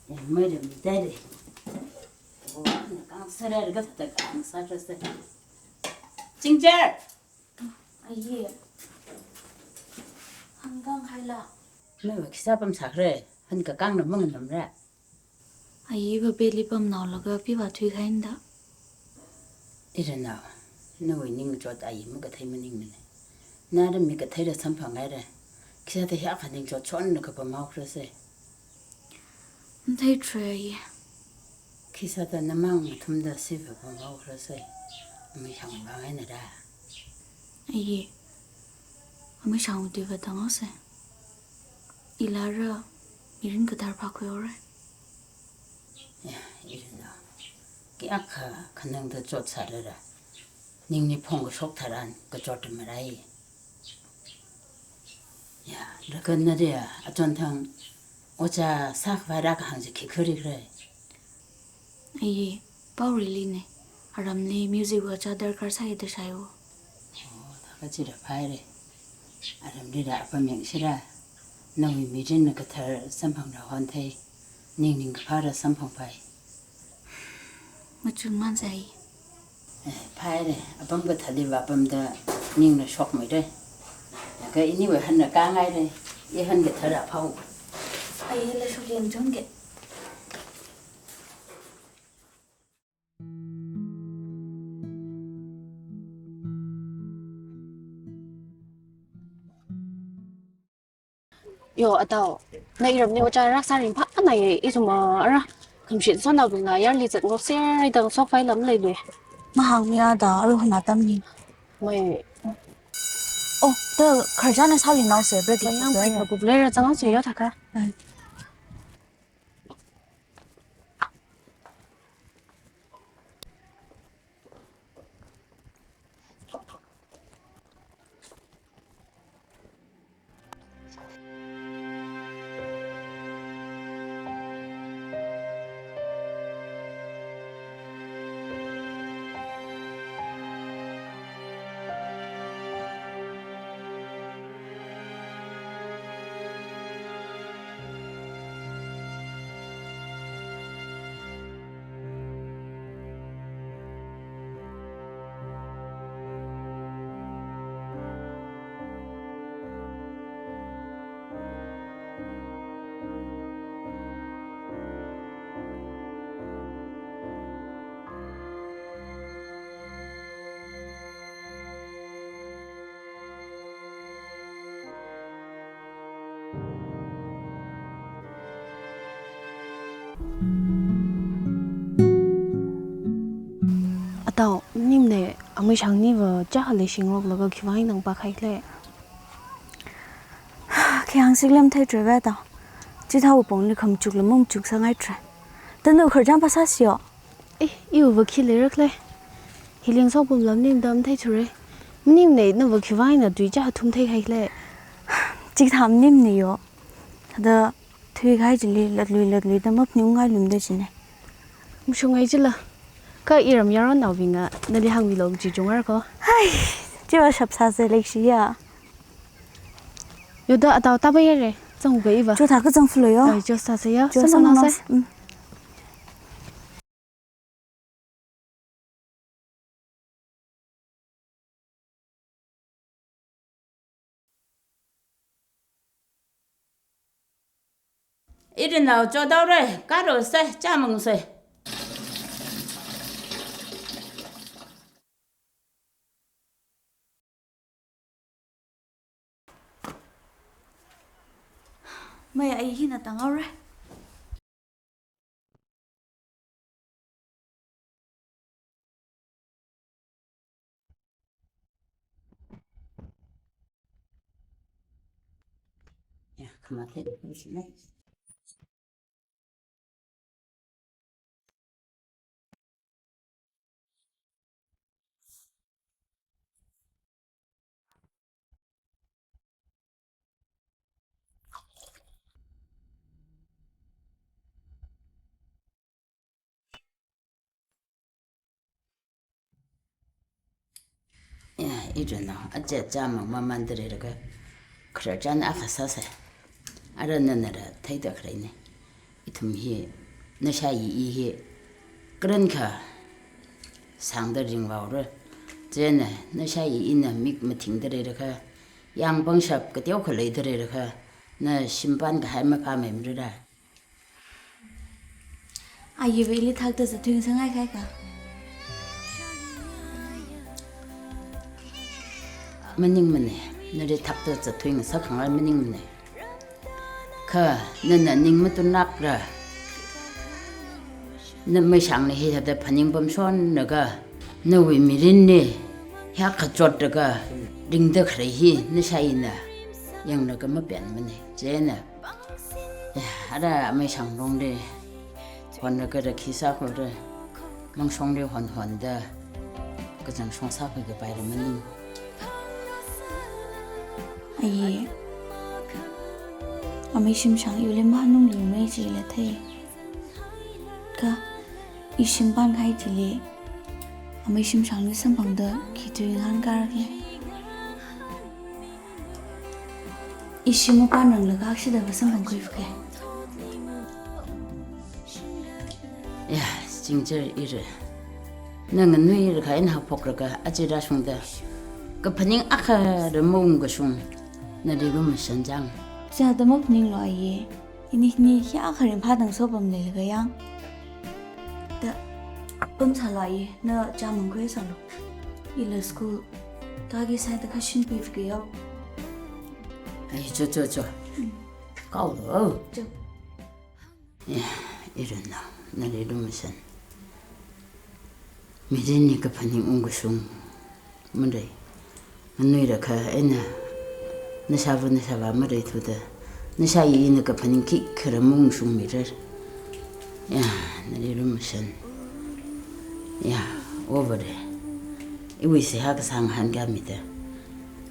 Ya, mairam dai dai. Oh, na kang sara ga ta kang sara sa. Chingchar. Ayi. Hāngkang haila. Nawui khi sāpam sākhare, han kakāngna manganamra. Ayi, Babeli pamnaolaga piva thuikhainda. Iranao, nawui ningchot ayi makathei maningmane. Nara mi katheira samphanghaira. Khisāda hiyākha ningchot chonna kapamhaokharase. Matheithura ayi. Khisāda namang mathumda siva pamhaokharase. Amei shang vāngainara. Ayi, amei shang tuiva tānghaose. Ilara mirin kathar phākhuihaora. Ya, iranao. Kayākha khanangda chot sārara. Ningli phongkashok tharan kachot marai. Ya, laga nariya, achonthang, ojā sākhavai rākahāng chi khikha rikhare. Ayi, Paoreline, aramli music ojā darkar sāi da shāi o. Oh, thākha chira phāhaire. Aramlila apam yangshira, nawui mirinna kathar samphangra honthei, ningning kaphāra samphangpai. Machun mansai. Eh, phāhaire, apam kathāli vāpamda ningna shokmeire. Laga iniwui hanna kāngaire, i han kathara phao. Ayi, la shokyen chungke. Yo, Atao, na iramli ojā rāsā ringphānāye, ithum ara khamshin sānaobingla yarli zat ngokser da shokvai lam leilui. Mahāngmi Atao, aruihon atamli. Mai. Oh, da khararchan sāluinaose, break. Mayang break la kup leira zanghaose yo thākha. Ai. Atao, nimne, amei shangniva chākha leishingaroklaga khiwui vang nang pākhaile. Khi hāngsi lam theithura Atao. Chithāwui pongli khamachukla mamachuk sāngaithura. Tanu khararchan phāsāsi yo. Eh, iwuiva khi leirakle. Hili ngasopam lam ning dam theithura. Maningmane, nava khiwui vang eina tui chākha thum theikhaile. Chikathā maningmane yo. Thāda thuikahai chili latlui latluida maphaningngailumda chine. Mashungngai chila. Kha iram yaronnaobingna nali hāngmilu chi chungar ko. Hai, chiva shap sāsa leishiya. Yoda Atao tāpaihaire, zangga iva. Cho thākha zangfalo yo. Ai, cho sāsa ya. Cho sāsa sānao nao sā. Mm. Irinao chodaore, karose, chāmangse. Mai, ai hina tānghaore. Ya, khamate. Ya, irinao, aja chāmang mamān dare laga, khararchan akha sāsa. Ara nana ra theida khaleina. Ithum hi, nashāyi i hi, karankha sāngda ringvāora. Chieina, nashāyi ina mik mathingda leilakha, yāng pangshap kateokha leida leilakha, na shimpān kahai maphāmei marara. Ayiva ili thakta zatthui ngasakngai kahaika. Maningmana, nali thakta zatthui ngasakkhangai maningmana. Kha, nana ning matunnakra. Na Meishangna hithāda phaning pamshonlaga, nawui mirinli, hiyākha chotlaga, ringda khalei hi, nashāyina, yanglaga mapenmana. Chieina, ya, ara Meishang longli, honlaga rakhi sākhuira, mangshongli honhonda, kachangshong sākhui kapaira maning. Ayi, amei Shimshang iwuili mahanungli mei chila thei. Kha, i shimpān kahai chili, amei Shimshangli samphangda khi tui ngahānkāra khala. Ishi mapānranglaga akshida va samphangkhuiva khala. Ya, chingchar ira. Na nganuilakha eina haophokraka aja rāshungda. Kaphaning akha ra maungkashung. Nali lumashan chang. Chithāda maphaninglu ayi. Ini hini hiyākha ringphā tangso pamleilaga yāng. Da, pamsālu ayi, na chā mangkhui sālu. Ila school tāki sāda kashing pivkayao. Ai, cho, cho, cho. Mm. Kaolu. Cho. Ya, irana, nali lumashan. Mirinli kaphaning ungkashung marei. Nganuilakha eina nashāva nashāvā mareithuda, nashāyi ina kaphaning khikha ra maungshungmirar. Ya, nali lumashan. Ya, over there. Iwui seihā kasā ngahānkāmida.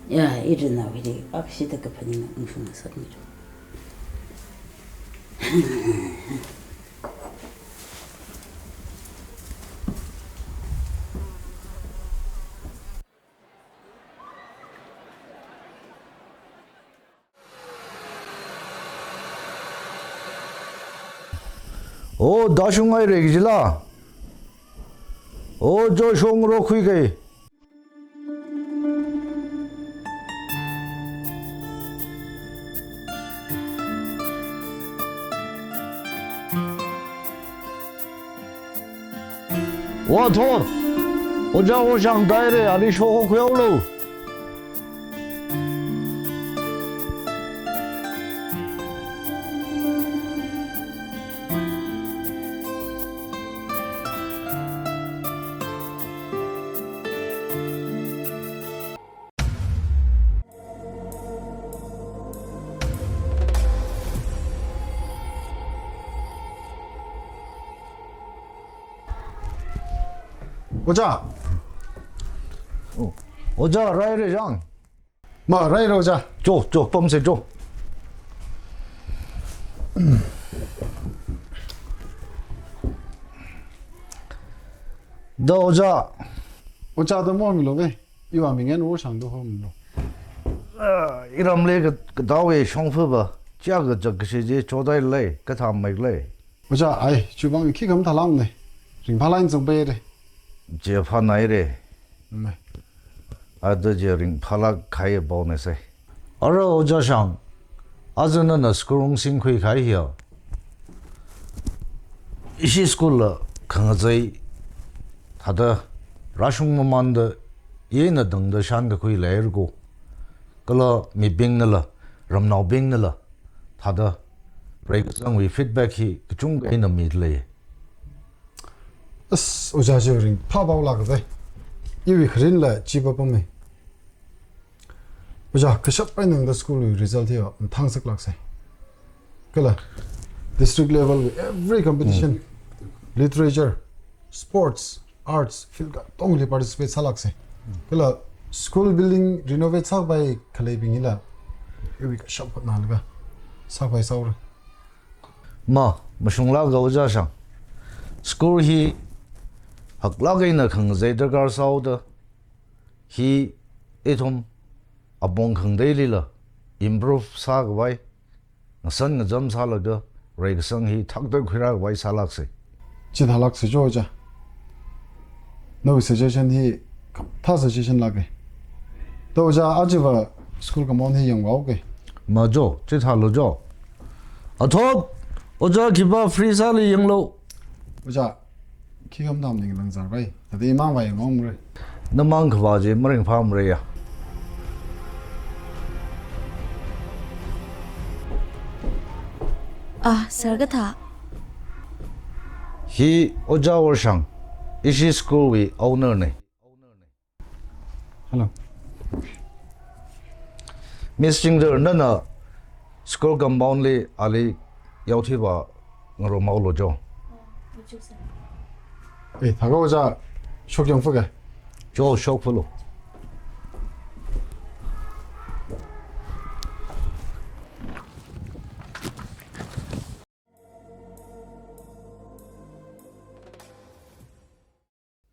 Ya, iranaowuili akshida kaphaning ungshung ngasakmilu. O, tāshunghaira kajila. O, jo shong rokhuiga. Wa thor. Ojā Oshang tāhaira, ali shokhuihaolu. Ojā. O, Ojā, rāhaira chang. Ma, rāhaira Ojā. Cho, cho, pamsa cho. Da Ojā. Ojāda mahomilu ve. Iwui ming eina Oshang da homilu. Ah, iramli ka, kadaowui shongfa va, chiyākha chak kashi chi chodai lei, kathā mei lei. Ojā, ai, chiwui vang khi kam thalang ne. Ringphālāk eina zangpaira. Chi phānaira. Mei. Ada chi ringphālāk kahai paona sai. Ara Ojā Shang, aja nana school ungsingkhui kahai hiya. Ishi school la khangazei thāda rāshung mamānda ina tangda shānkakhui leira ko. Kala mibingnala, ramnaobingnala, thāda reikasangwui feedback hi kachungkha eina mida lei. As, Ojā chi ringphāpaolāka ve. Iwui kharinla chi papamei. Ojā, kashap eina nangda school wui result hiya mathāngasaklāksei. Kala district level wui every competition, literature, sports, arts, field katongli participate sālāksei. Kala school building renovate sākapai khaleibing hila, iwui kashap hotnalaga sākapai sāhaora. Ma, mashunglāka Ojā Shang. School hi haklāk eina khangazei darkar sāhaoda, hi ithum apong khangateilila improve sākapai Ngashan ngacham sālaga, reikasang hi thakda khuirākhavai sālāksei. Chithālāksei jo, ojā. Nawui suggestion hi kathā suggestion lāka. To ojā, ajava school compound hi yangvāuka. Ma jo, chithālu jo. Athot, ojā khipā free sāli yanglu. Ojā, khi khamtam ning langzar bai. Tadi mang bai ngom re. Namang khavā chi maringphāmara ya. Ah, sir kathā. Hi ojā Worshang, ishi school wui owner na. Hello. Miss Chingder, nana school compound li ali yaothui vāngarumhaolu jo. Eh, thākha ojā, shokyang fuka. Jo, shok fulu.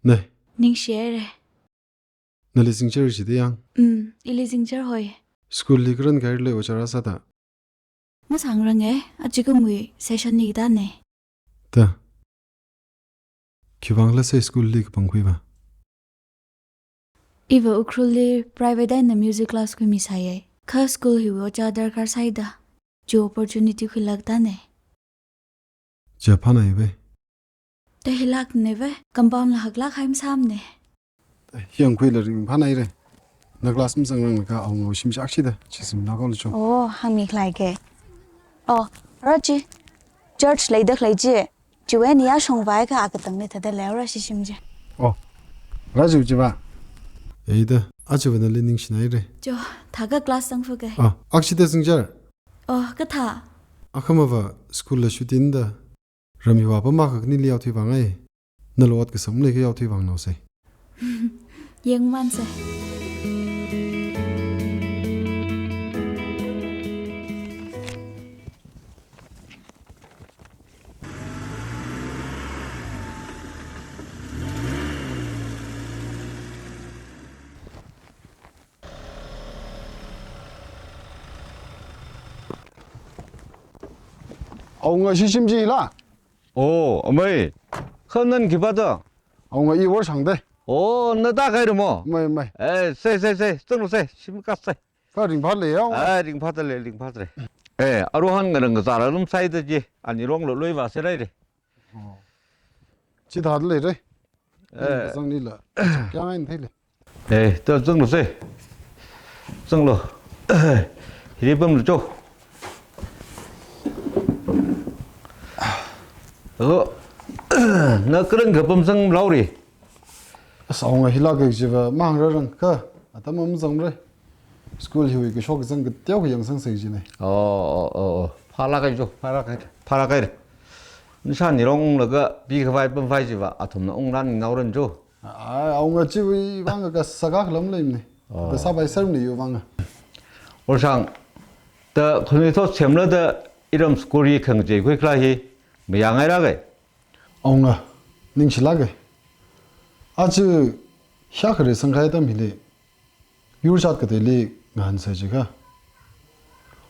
Ne. Ningshihaira. Nali zingchar chi da yang? Mm, ili zingchar hoi. School li karan kahaili ojā rāsāda? Masāngranga, achikumwui session li da ne. Da. Khivang lāsei school li kapangkhui va? Iva Ukhrulli private eina music class khuimi sāya. Kha school hiwui ojā darkar sāida. Chi opportunity khuilākda ne. Chi phānai ve. Da hilāk ne ve, compound la haklāk hai masāmane. Yangkhuila ringphānaira. Na class mazangrang laga awungawui shim shakshida, chi sim na kong cho. Oh, hāngmi khalei ke. Oh, rā chi, church leida khalei chi. Chiwui eina yāshong vai kha akatang ni thāda leira shishim chi. Oh, rā chi chi va. Ei da, achiva nali ningshinaira. Cho, thākha class zangfuka. Ah, akshida zingchar. Oh, kathā. Akhama va school la shutin da. Ram hiwui apam akha khanili yaothui vāngai. Nalo ot kasang maleikha yaothui vāngnaosei. Yangmansei. Awunga shishim chila. Oh, amei. Kha nana khipā da? Awunga i Worshang da. Oh, na tākahai ramo? Mai, mai. Eh, sei, sei, sei. Zanglu sei. Shim kasei. Kha ringphālei ya. Eh, ringphādalei, ringphādalei. Eh, aruihon ngarang kazār alum sāida chi. Ani ronglo lui vāserhaira. Oh. Chithādaleira. Eh. Zangnila. Kya ngai theile. Eh, to zanglu sei. Zanglu. Hili pamlu cho. Oh. Na karan kapam zanglauri. Asā, awunga hilāk kaji va mangrarang kha. Atam mazangmara. School hiwui kashok kazang kateokha yangsangsei jina. Oh, oh, oh, oh. Phālākai cho, phālākai, phālākai. Nashani ronglaga pikhavai pamvai chiva, athumna ungran naoran cho. Ai, awunga chiwui vang kasā kakhalam leimana. Oh. Kasā bai sermana iwui vang. Worshang, da khanuithot semla da iram school hi khangachei khuikhala hi, mayāngailāka. Awunga, ningshilāka. Aja, hiyākha ri sangkhai atam hili. Yur jat kateili ngahānsei jiakha,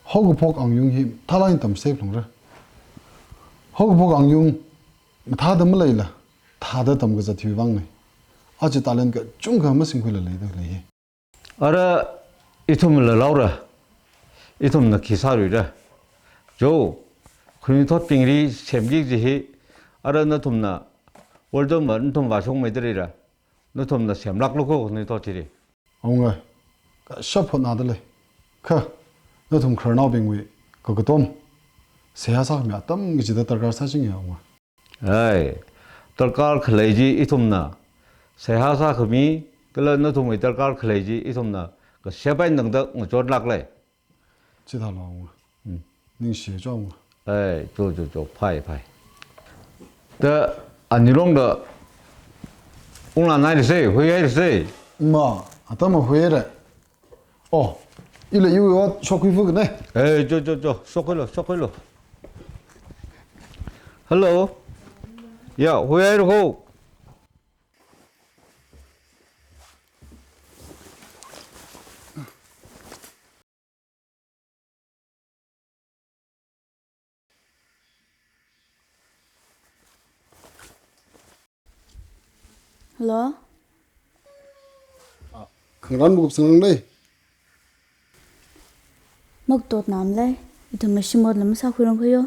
haokaphok angyung hi mathālāk eina tamchithei phalungra. Haokaphok angyung mathāda maleila, thāda tamkazat hiwui vangna. Aja talent kachungkha masingkhuila leida khalei hi. Ara ithumla laora, ithumna khi sāluira. Cho, khanuithotbingli semki kaji hi, ara nathumna, worldwide nathum vāshungmeida leira. Nathumna semlāklu ko khanuithot chili. Awunga, kashap hotnadalei. Kha, nathum khararnaobingwui kakatom, seihā sākhami atam kachida darkar sāchinga awunga. Ai, darkar khalei chi ithumna seihā sākhami, kala nathumwui darkar khalei chi ithumna kashap eina tangda ngachotlāklei. Chithālu awunga. Hmm. Ningshi cho awunga. Ai, cho, cho, cho, phāi, phāi. Da, ani rongda, ungla nai risei, huihairasei. Ma, atam mahuihaira. Oh, ila iwui ot shokkhui fukane. Ai, cho, cho, cho, shokkhuilu, shokkhuilu. Hello. Ya, huihaira ko. Hello? Ah, khangarān makupsangrang lei. Makatotnam lei. Ithum mashimotla masākhuirang khayo.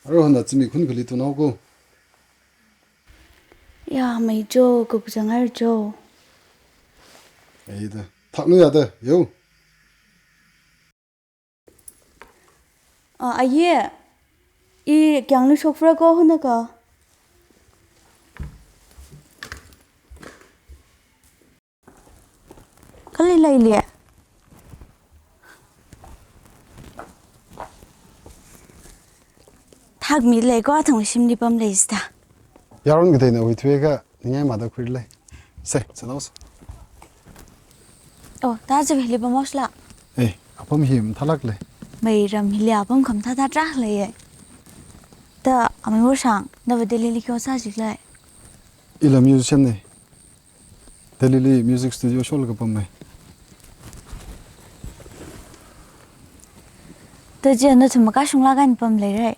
Aro hana zimikhun kali tunao ko. Ya, mei jo, kakuzangar jo. Ei da. Thaknu ya da, yo. Ah, aye. I kyanglu shokfra ko huna ka. Kali lai le. Thakmi lei ko athang shimli pam lei sita. Yaron kateina hui thuiakha ningai mada khuir lei. Se, se nau se. Oh, ta je hili pam mosla. Eh, apam hi mathālāk lei. Mei ram hili apam khamathā thāda lei ye. Ta amei Worshang, nava Delhi li khi ot sā jik lei. Ila musician nei. Delhi li music studio shol kapam mei. Ta je nathum makashung lāk eina pam lei rei.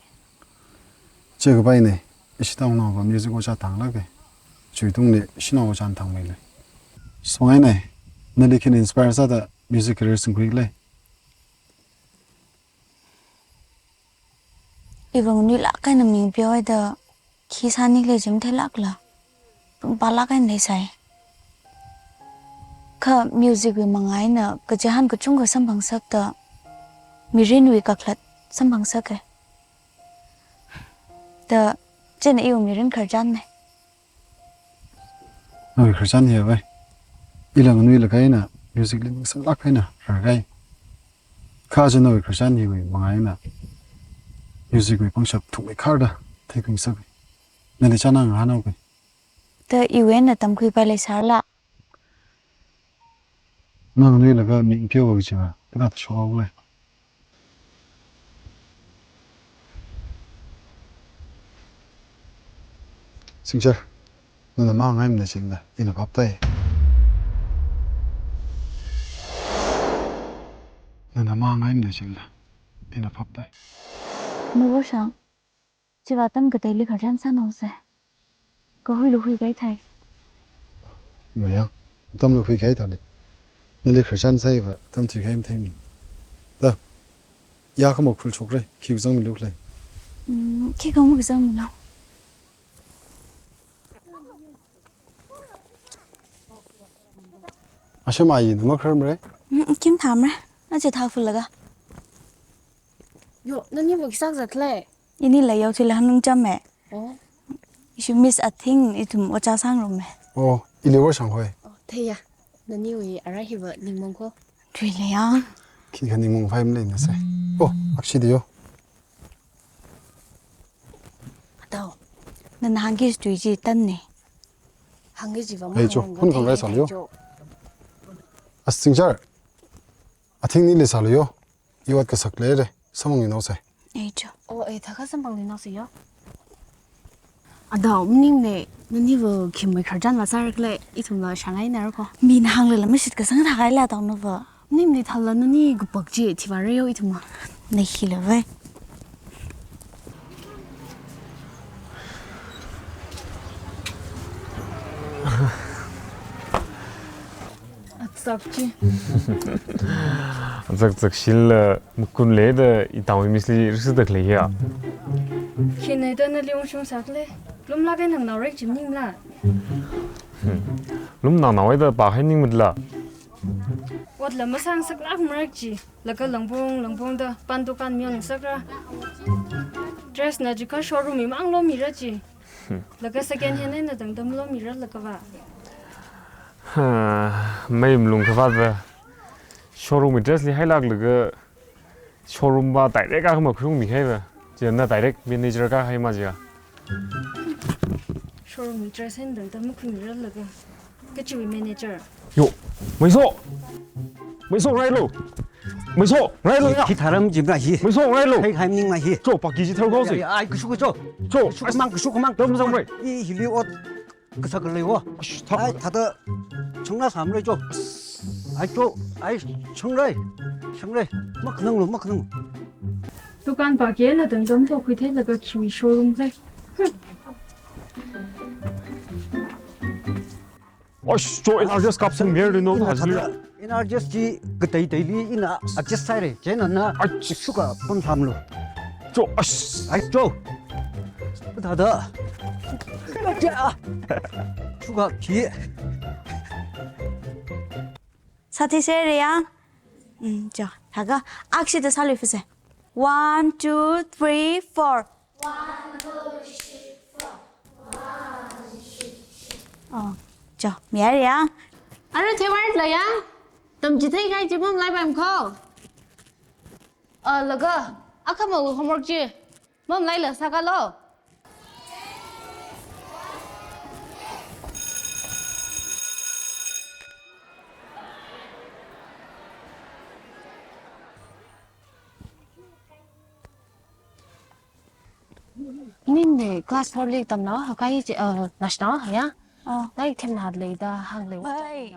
Che kapai nei, ishi taonao va music ojā thang lāke. Chuitungli ishi nao ojā thang mei lei. Song ai nei, nali khin inspire sāda music career singkhui lei. Iva nganui lāk eina ming peo ai da khi sāni lei jim theilākla. Pung palāk eina leisai. Kha music wui manga eina kachihān kachungkha samphang sakta. Mirinwui kakhalat samphang sake. Ta, chieina iwui mirin khararchan nei. Nawui khararchan hi vai. Ila nganuilakha eina music li ningsanglāk eina rarkai. Kha chi nawui khararchan hiwui manga eina music wui pangshap thukmeikha da theikhui sake. Nali chānā ngahānao ke. Ta iwui eina tamkhuipai leisāla. Nang nganuilakha ming peo kajiva, kathāda shokhaole. Singchar, nana mangaimana chila, ina phaptai. Nana mangaimana chila, ina phaptai. Mei Worshang. Chiva atam kateili khararchan sānao se. Kahuilu huikai thai. Mayang, atamlu huikai thāli. Nali khararchan sāiva, atam thuikai matheimi. Da, ya kha makhul chokre, khi kazang milu khalei. Mm, khi kha makazang milu. Asham ayi, na makharamre? Mm, kim thamre. Aje thak fulaga. Yo, nani wo kisak zatle. Ini la yau chila hanung cham me. Oh. Ishi Miss Athing ithum ocha sangrong me. Oh, ili Worshang hoi. Oh, theiya. Naniwui arai hiva ningmong ko. Tui le yang. Khi kha ningmong vai mle na se. Oh, akshi diyo. Adao. Nana hāngki tui chi tan ne. Hāngki chiva. Hei cho, hun khangai sālu yo. As Singchar. Athing nili sālu yo. Iwat kasak leire, samphang inao se. Ei cho. Oh, ei, thākha samphang inao se yo. Adao, maning ne, nani va khimwui khararchan va sārakle, ithum va shangai nar ko. Mina hānglala mashit kasang thākaila tao na va. Maning ne thāla nani kapak chi thivare yo ithum va. Nei hila vai. Atsak chi. Atsak tsak shila makun le da itao misli risi da khlei ya. Khine da nali ungshung sakle. Lumlāk eina nganao rek chi maningla. Lum nganao da pa hai ning mutla. Otla masang saklāk marek chi. Laga langpong, langpong da pan dukan miang sakra. Dress na jikha showroom mi mang lo mira chi. Laga second hand na dang dam lo mira laga va. Ha, mai mlung kha va. Showroom mi dress li hailāk laga showroom va direct ka ma khung mi hai va. Chi na direct manager ka hai ma ja. Showroom mi dress hen dang dam khung mira laga. Kachiwui manager. Yo, Meiso! Meiso, railo! Meiso, railo ya! Khi tharam jimna hi. Meiso, railo! Hai hai ning na hi. Cho, paki ji thar ko si. Ya, ya, ai, kashu kashu. Cho, kashu kamang, kashu kamang. Tam zang bai. I hili ot kasak lei wo. Ash, thak. Ai, thāda changna sam lei cho. Ai cho, ai, chang lei. Chang lei. Mak nang lo, mak nang. Dukan pāki eina tamtam pokhui theilaga khi showroom lei. Ash, cho N R G S kapsang mer ri no hazli. N R G S chi kateiteili ina adjust sāhaira. Chieina na Ach. Shuka pam tham lo. Cho, ash. Ai, cho. Kathāda. Shuka khi. Sāthisera ya. Mm, cho. Thākha, akshida sāluifase. One, two, three, four. Oh, cho, miyari ya. Aru thewar la ya. Tamchithei kahai chi mamalaipam kho. Ah, laga, akhamang homework chi mamalaila sākalo. Ningli class four li tamna, hakai chi, uh, national, ya? Oh. Nai themna leida, hānglei. Bai.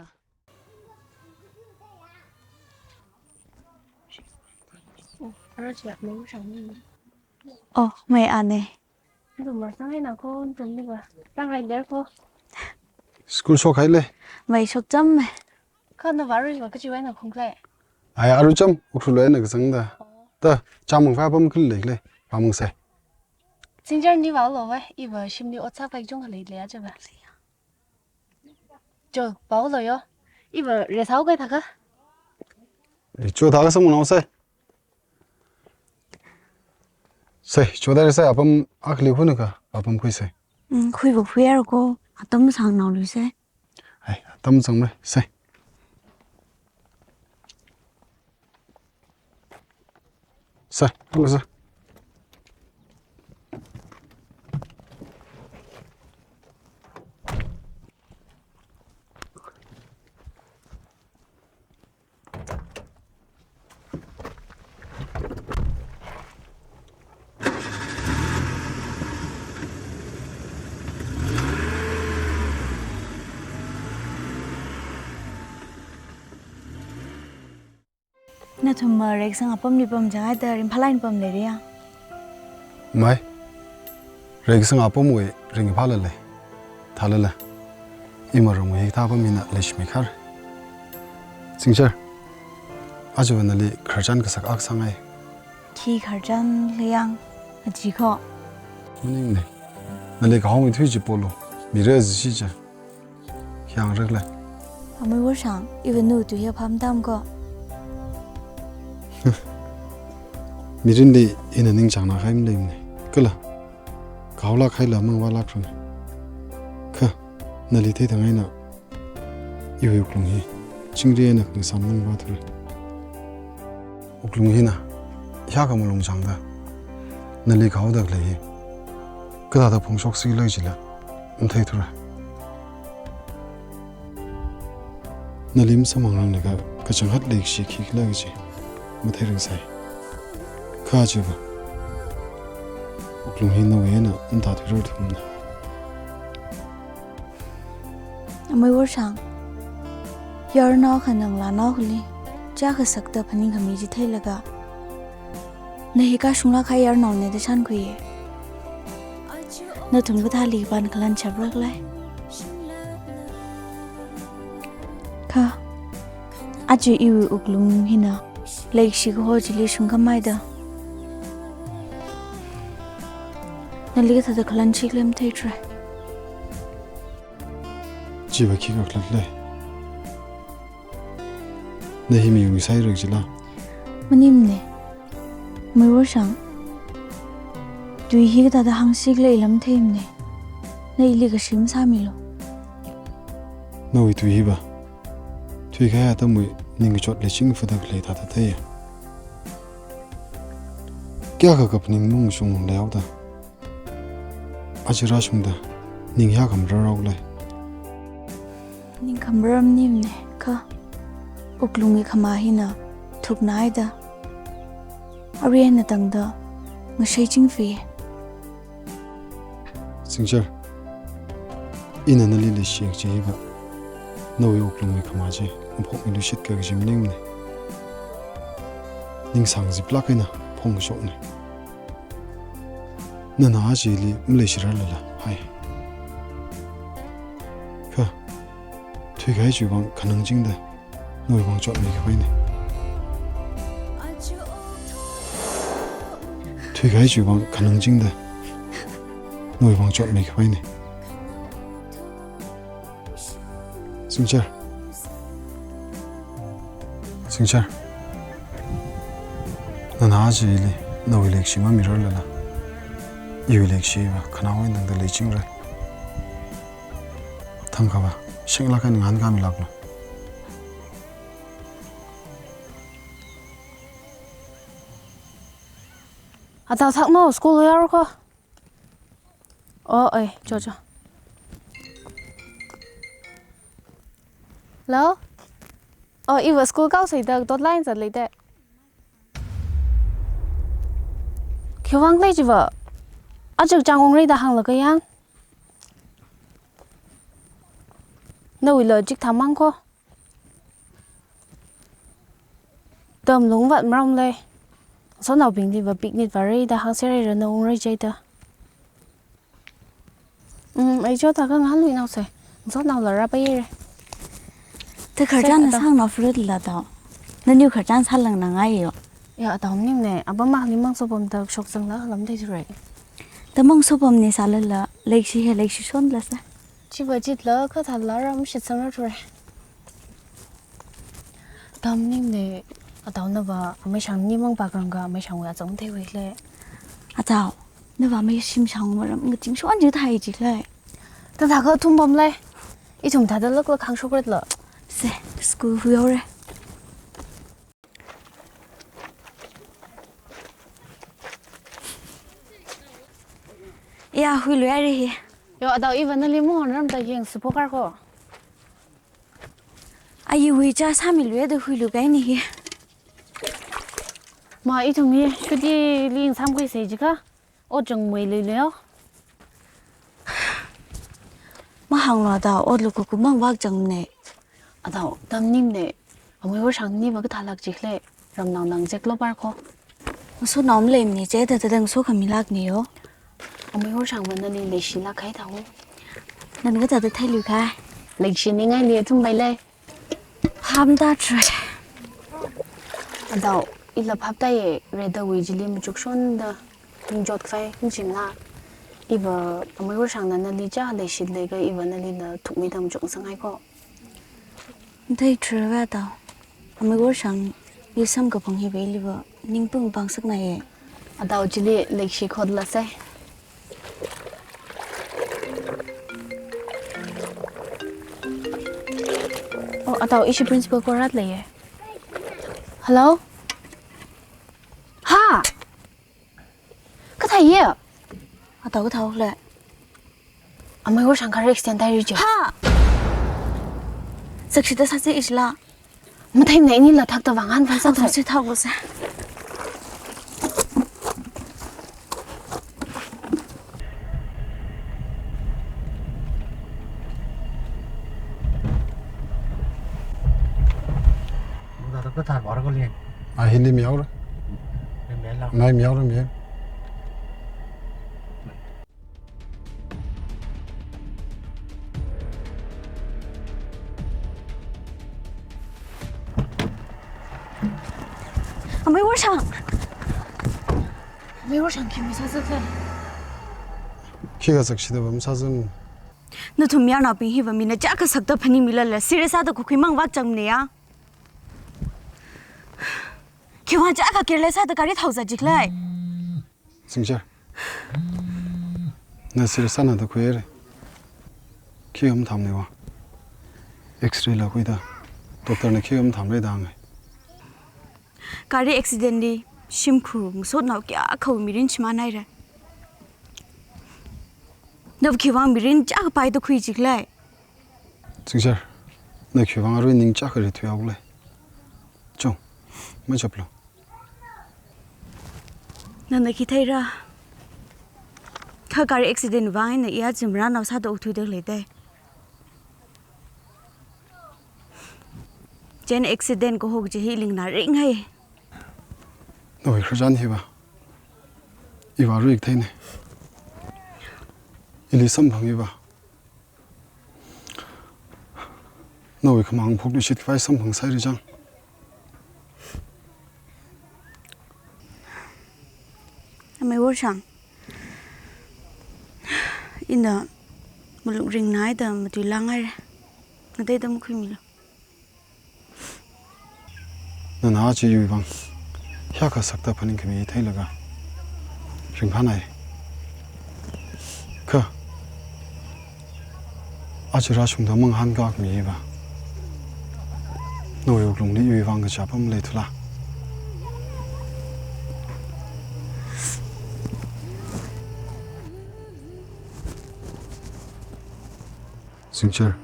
Oh, mai ane. School shokhaile. Mai shokcham me. Kha nava aruiva kachiwui eina khongkle? Ai, aruicham, Ukhrul eina kazangda. Oh. Da, chāmang fa pam khaleile, pamang se. Singjar ni vālo ve, iva shimli ot sāpai chungkha leile aja va. Cho, vālo yo. Iva rest hao kai thākha. Cho thākha samung nao se. Se, cho da se apam akhali hunu ka, apam khui se. Mm, khuiva khuiya ko, atam sāngnao lui se. Ai, atam sāngmei se. Sir, hello, sir. Nathum, uh, Reikasang apamli pamchang haida ringphālāk eina pamlei ria? Mai. Reikasang apamwui ringphālāk lei. Thālala. Ima ramwui hikathā apam hina leishimei khare. Singchar. Aja nali khararchan kasak akha sāngai. Khi khararchan leiya, aji kho? Maningne. Nali kahaowui thui chi polo. Mira aji chi ja. Khi hāngra khala? Amei Worshang, iva nawui tui hi phāmtam ko. Mirinli ina ningchāngna kahai maleimane. Kala, kahaolāk haila mangvālāk rane. Kha, nali theithang eina, iwui wuklung hi chingri eina khangasam mangvāthura. Wuklung hina, hiyākha malung chāngda, nali kahaoda khalei hi, kathāda phongshoksi lei jila, matheithura. Nali masamphangranglakha, kachangkhat leikashi khikhala kaji mathei ringsai. Kha chiva, wuklung hi nawui eina matāthuirarthumana. Amei Worshang, yarnao khanang lanao khali, chā kasakta phaningkhami chi theilaga, na hi kashunglāk kahai yarnaone da shānkhuiya. Nathum kathāli pan khalan chapra khala? Kha, aja iwui wuklung hina, leikashi kaho chili shungkhamei da. Nali kathāda khalan chikhala matheithura. Chiva khikha khalat lei. Na hi mi ungsai rek jila. Maningmane. Amei Worshang. Tui hi kathāda hāngsi khala ila matheimane. Na ili kashi masāmilu. Nawui tui hiva, thuikahai atamwui ningkachot leiching fada khalei thāda theiya. Kayākha kaphaning mungshung leihaoda, aja rāshungda, ning hiyākha mararrao khala? Ning khamararmane kha, wuklungwui khamā hina thukna haida, arui eina tangda ngashei chingfi. Singchar, ina nali leishik chi hiva, nawui wuklungwui khamā chi maphokmiluishit kaji maningmane. Ningsāng ziplāk eina phongshokne. Nana aja ili maleishirarlala, hai. Kha, thuikahai chiwui vang khanang chingda, nawui vang chotmei khavai ne. Thuikahai chiwui vang khanang chingda, nawui vang chotmei khavai ne. Singchar. Singchar. Nana aja ili, nawui leikashi mamirarlala, iwui leikashiva khanaowui tangda leichingra. Thangkhava, shenglāk eina ngahānkāmilāklu. Atao thak no, school hui aro ko. Oh, eh, cho, cho. Hello? Oh, iva school kao sai da, dot line zat lei da. Khiwui vang lei chiva. Aja chang ungra da hānglaga yang. Nawui lo chik thamang ko. Tamlung vat maram lei. Sonaobingli va picnic vāra da hāngserhaira, na ungra jida. Um, ai cho ta ka ngalui nao se. Sonao la ra pa yere. Te kharchan na sang na fruit la tao. Na new kharchan salang na ngai yo. Ya, tao ning ne. Aba mahli mang so pam ta shok sang la lam de jure. Te mang so pam ni salala. Leikashi he leikashi shon la sa. Chiva chitla kha thala ram shitsang ra chure. Tam ning ne, atao nava amei shang ni mang pa kang ka amei shang wa zong te wei le. Atao, nava amei shim shang wa ram ngaching shon ji thai ji le. Ta ta ka thum bam le. Ithum ta da lak lak hang shok ret la. Se, school hui ore. Ya, hui lui ari hi. Yo, atao iva nali mo ram ta yeng support kar ko. Ayi hui cha sami lui da hui lu kai ni hi. Ma ithum hi, shudi ling sam kai se jika. O chang mai lui lui o. Mahānglu atao, o lu ku ku mang vak chang ne. Atao, tam ning ne. Amei worshang ni va ka thalak ji le. Ramnao nang jek lo par ko. Ngaso nao mlei ni che ta ta dang so kami lak ni yo. Amei worshang va nali leishi lak hai tao. Nan ka ta ta thai lu kai. Leishi ni ngai li thum bai le. Ham da tre. Atao, ila phap ta ye, re da wui jili machuk shon da. Ning jot khai, ning chim la. Iva, amei worshang na nali cha leishi le ka iva nali la thuk mi dam chuk sang hai ko. Dai thura tao. Amei worshang, i sam ka pang hi bei li va, ning pung pang sak na ye. Atao chili leishi khot la sai. Oh, atao ishi principal ko rat le ye. Hello? Ha! Ka thai ye? Atao ka thao le. Amei worshang ka accident tai ri je. Ha! Sakshi ta sa se ishi la. Mathei ne ni la thak ta vang an vang sa thak. Sa thak se. Mada ta ka thar bar ko le. A Hindi mi aur. Nai mi aur mi. Amei worshang. Amei worshang khi mi sa zat le. Khi ka sakshi da bam sa zam. Nathum mayarnaobing hi va mi na cha ka sak ta phani mi la la serious a ta ku khui mang vak chang ne ya. Khi wa cha ka kir le sa ta kari thau za jik lai. Singchar. Na serious na da khuire. Khi am tham ne wa. X-ray la khui da. Doctor na khi am tham re da ngai. Gari accident li shimkhur ngasotnao kayākha mirin shimān haira. Nava khiwuivang mirin chākha pai da khui jik lei. Singchar, na khiwuivang arui ning chākha rithui haok lei. Chung, machaplu. Nana khi theira? Kha gari accident vang eina iya zimrānao sāda okthuida lei dei. Chieina accident kaho kaji hi lingna ringhai. Nawui khararchan hiva, iva arui kathei ne. Ili samphang iva. Nawui khamang phokluishit khavai samphang sairi chang. Amei Worshang. Ina malung ringnaida matuilang haira. Ngateida makhuimilu. Nana aja iwui vang hiyākha sakta phaningkhami theilaga ringphānai. Kha aja rāshungda mangahānkākhami iva, nawui wuklungli iwui vang kachap maleithula? Singchar,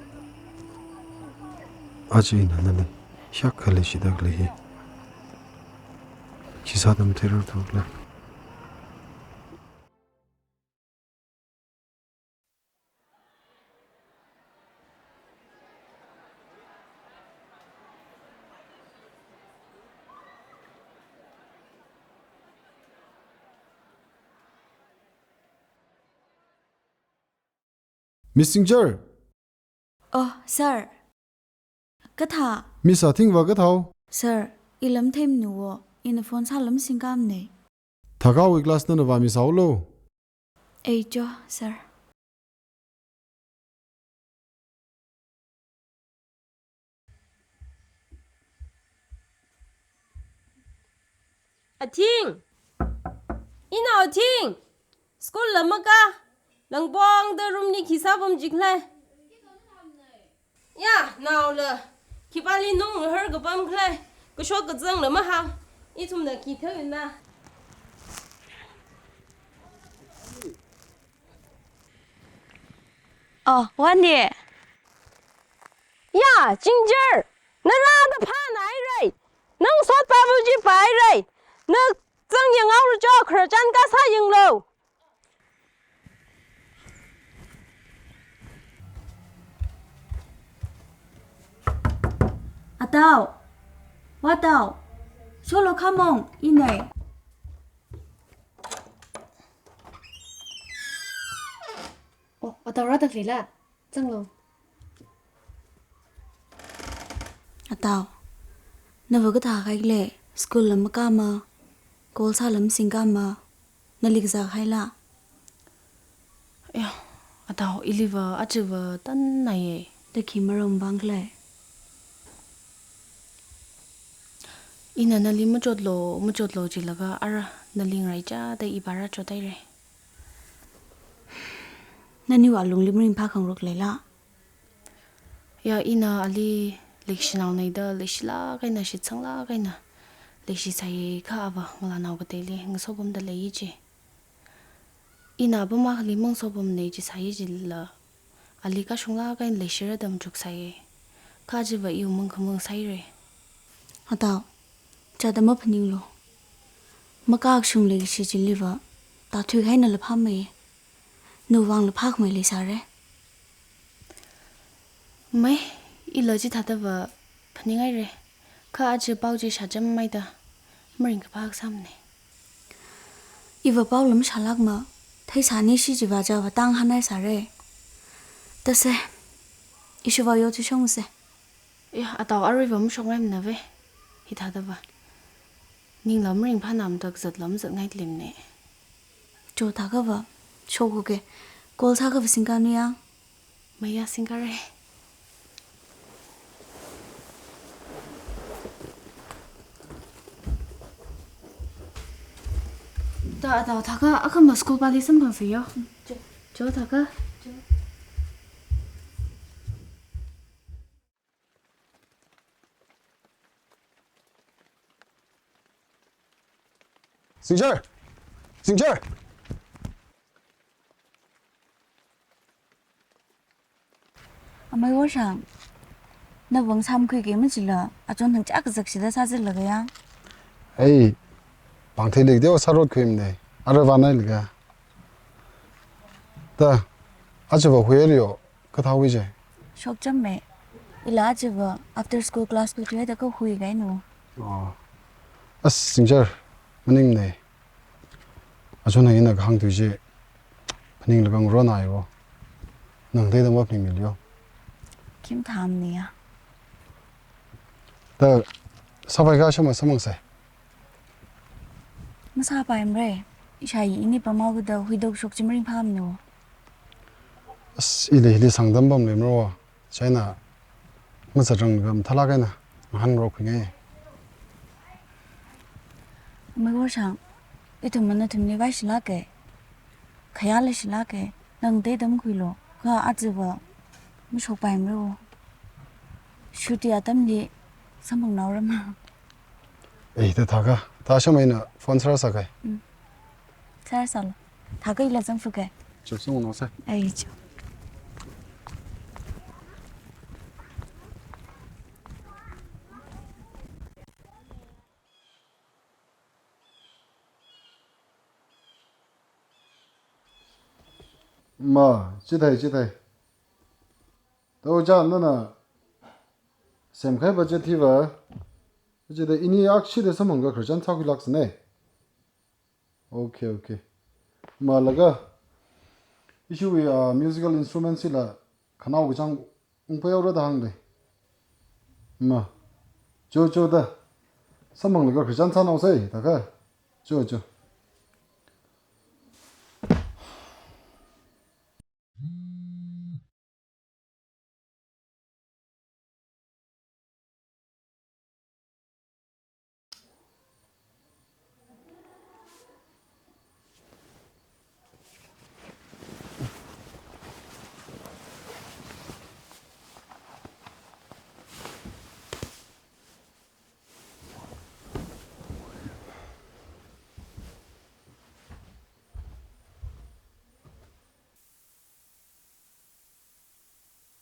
aja ina nali hiyākha leishida khalei hi khi sāda matheirarthukla? Miss Singchar! Oh, sir. Kathā? Miss Athing vākathāo? Sir, i lam theimanu wo, ina phone sālam singkāmana. Thakawui class nana vāmisāolu. Ei cho, sir. Athing! Inao Athing! School la makā, langpongda room li khi sāpam jikhala? Ya, naola khipāli nung ngahar kapam khala, kashok kazangla mahāng, ithumna khi theoina. Oh, Wani. Ya, Singchar, na rāda phānāhaira. Nang sotpāva chi pāhaira. Na zang yanghaora cho, khararchan kasā yanglu. Atao. Watao. Sholo khamong, inei. Oh, atao rāda khaleila. Zanglu. Atao, nava kathā khaile, school la makāma, call sālam singkāma, nali kazā khaila? Ya, atao, iliva ajava tannaiye. Da khi maram vang khalei? Ina nali machotlu, machotlu jilaga ara nali ngaraichāda i vāra chothaira. Naniwui alungli maringphā khangarok leila? Ya, ina ali leishinaonei da leishilāk eina shitsanglāk eina leishisai kha ava ngalānao kateili ngasopamda leiya ji. Ina apam akhali mangasopamnei jisai jila, ali kashunglāk eina leishira da machuksai. Kha ajava iwui mang khamang saira. Atao, chāda maphaninglu. Makashung leishi chiliva, tāthui khaina la phāmei. Nawui vangla phākhamei leisāra. Mei, ila chithādava phaninghaira. Kha aja pao chi shāchāmmeida maringkaphā kasāmana. Iva paola mashālākma, theisānishi jiva chāva tang hānhaisāra. Tase, ishiva yo thuishongse. Ya, atao aruiva mashokngaimana ve. Hithādava ningla maringphānamda kazatla mazatngai tlemna. Chothākhava, shokhuke, call sākhava singkānu yang. Maya singkāra. Da, atao thākha, akhama school pāli samphangsa yo. Cho. Cho thākha. Cho. Singchar! Singchar! Amei Worshang, navang samkhuiki machila, achon hangchak zakshida sāzilakha yang. Ei, pangthei leikdeo sārotkhuimana, ara vānai laga. Da, ajava huihaira yo, kathāwui je? Shokchāmme. Ila ajava after school class khuithuida kahui kainu. Oh. As, Singchar, maningmana. Achon hang ina kahāng tui chi phaninglaga ngaronnai ro. Nang teidam va phaningmilu. Kim tham ni ya. Da, sāpai kasā ma samphangsa. Masāpaimara. Ishāyi ini pamao da huidok shok chi maringphāmana. As, ili, ili sangdam pamli maro. China, mazatrang kam thalak eina, ngahānrok khuingai. Amei Worshang, ithum manathumli vaishilaka. Khayāla shilaka. Nang teidam khuilu. Kha aja va, mashokpaimara. Shuti atamli, samphangnaora ma. Ei, da thākha, thāshameina phone sāra sāka. Mm. Sāra sālu. Thākha ila zangfuka. Chok sung no sa. Ei, chok. Ma, chithei, chithei. Tao cha nana semkhai budget thiva. Chithei ini akshida samphangakha khararchan sākhuilaksāna. Okay, okay. Ma laga, ishiwui, ah, musical instruments hila khanao kachāng ungpaihaora da hānglei. Ma. Cho, cho da. Samphanglaga khararchan sānaosa, thākha. Cho, cho.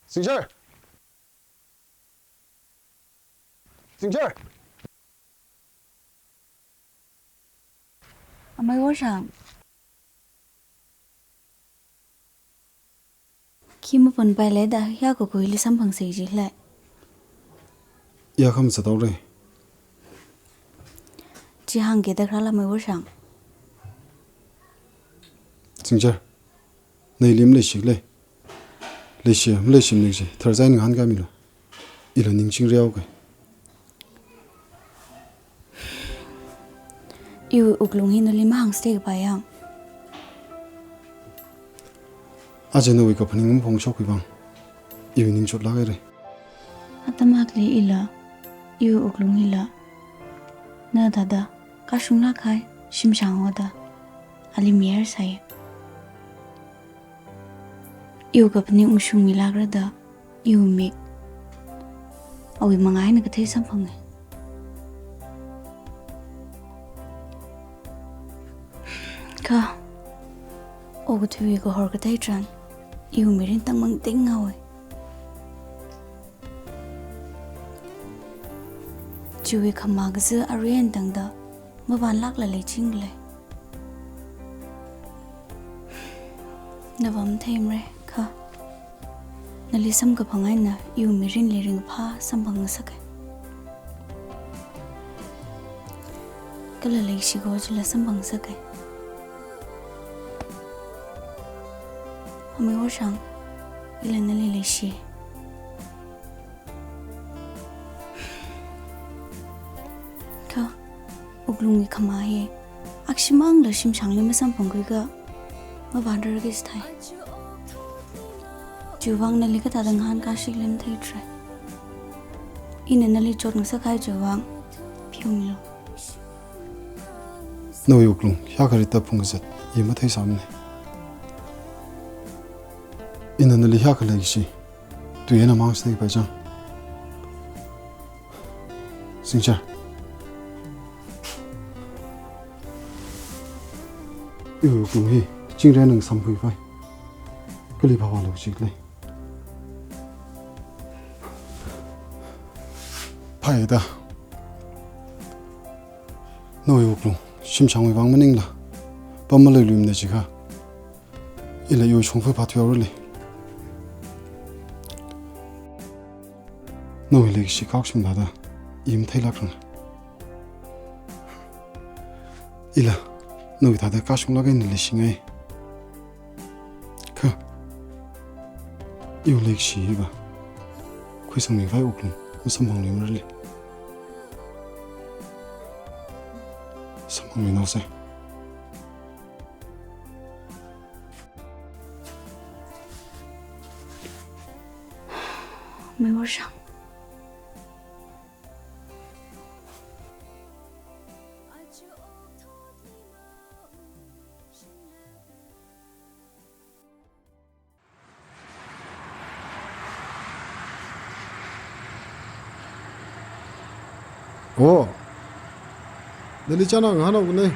Singchar! Singchar! Amei Worshang. Khi mapanpailei da, hiyākha khuili samphangsa jilei. Yākham sātaora. Chi hāngki da kharāla Amei Worshang. Singchar, na ili maleishilei. Leishi, maleishi maning chi, tharzain ngahānkāmilu. Ila ning chingrihaoka. Iwui wuklung hi nali mahāngsa kapai yang. Aja nawui kaphaning maphongshok khuivang, iwui ning chotlāk haira. Atam akhali ila, iwui wuklung hila, na thāda kashunglāk kahai shimshang haoda, ali mayar sāya. Iwui kaphaning ungshungmilākra da, iwui mik awui mangā eina kathei samphanga. Kha, okathuiwui kahor kathei tharan, iwui mirin tangmang ting haowa. Chiwui khamā kazā arui eina tangda, mavanlākla leichinglei. Nava matheimara, kha nali samkaphang eina iwui mirinli ringphā samphangngasaka. Kala leishi kaho chila samphangngasaka. Amei Worshang, ila nali leishi. Kha, wuklungwui khamā hi, akshimangla shimshangli masamphangkhuiakha, mavanrarki sāthai. Chiwuivang nali kathāda ngahānkāshikli matheithura. Ina nali chotngasak kahai chiwuivang, pheomilu. Nawui wuklung hiyākha ritda phungkazat, i matheisāmana. Ina nali hiyākha leikashi tui eina mang sāda kapai chang. Singchar. Iwui wuklung hi chingri eina ngasamphui khavai, kali phāphālu jilei. Phāya da. Nawui wuklung shimshangwui vang maningla, pam maleiluimana jiakha, ila iwui shongfa phāthuihaoralei. Nawui leikashi kashung thāda, i matheilākranga. Ila, nawui thāda kashunglāk eina leishingai. Iwui leikashi hiva khuisangmivai wuklung masamphangluimarali. Samphangluinaosei. Meiworshang. Oh. Nali chāna ngahānhaokanei.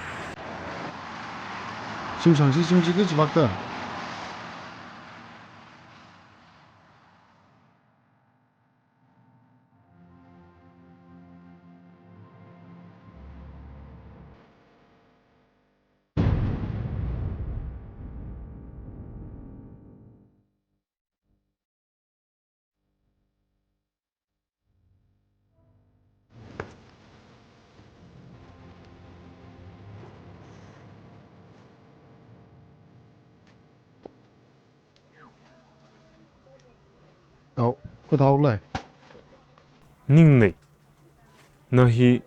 Shimshang chi chingchi kachivakta. Tao, kathāhaolei? Ningnei. Na hi.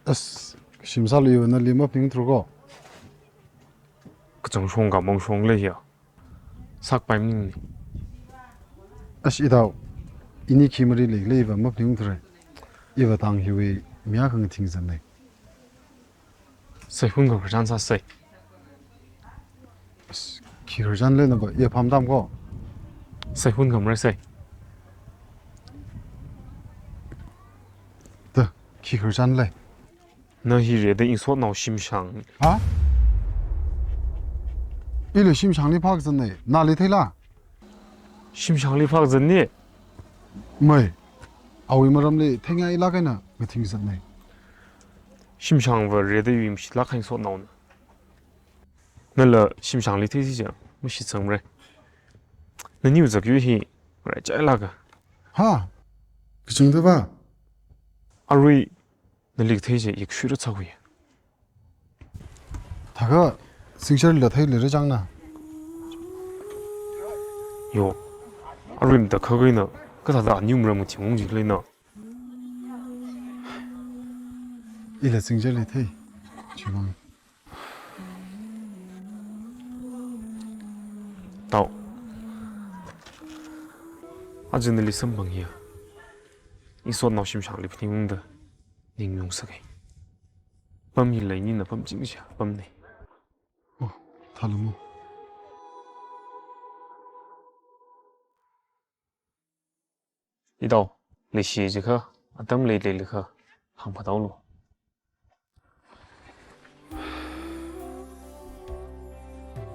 As, shimsāluiva nali maphaningthura ko. Kachangshong khamangshong lei hiya. Sakpai maningnei. As, itao. Ini khi mari leilei iva maphaningthura. Iva tang hiwui mi akha ngathing zatnei. Sei, hunkhamrachān sāsei. Khi khararchān lei nava, iya phamtam ko. Sei, hunkhamrasei. Da, khi khararchān lei. Na hi rida ingsotnao Shimshang. Ha? Ila Shimshangli phākazatnei, nali theila? Shimshangli phākazatnei? Mei. Awui maramli theingailāk eina ngathing zatnei. Shimshangva rida iwui mashilāk kahai ingsotnaona. Nala Shimshangli theisi chiakha mashitsangmara. Naniwui zakyui hi raichailāka. Ha? Kachungda va? Arui nali kathei chi yik shuira chakhui. Thākha Singcharla theilira changna. Yo. Arui matakhak eina kathāda aniwui maram ngathing ungji khaleina. Ila Singcharli thei. Chivang. Tao. Aja nali samphang hiya. Ingsotnao Shimshangli phaningungda ning lungsākei. Pam hila inina pamching chi pamnei. Oh, thalamo. Itao, leishi jiakha, atam leilei jiakha, hāngphātalu.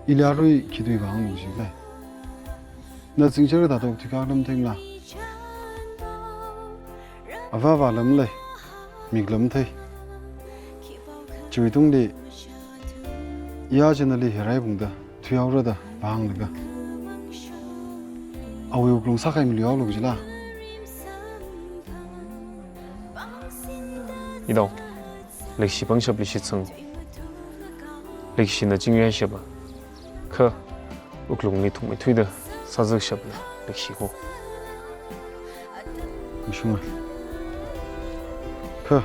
Ili arui khi tui vang lungsi lei. Na Singchar tātok thuikaklam thingla. Avā vālam lei, miklam thei. Chiwui tungli, iya china li hirai bungda, thuihaora da, vānglaga. Awui wuklung sākahai maluihaolu jila. Itao, leikashi pangshapli shitsang. Leikashina chingri haishapa. Kha, wuklungli thukmeithuida sāzakshapna leikashi ko. Mashunga. Kha,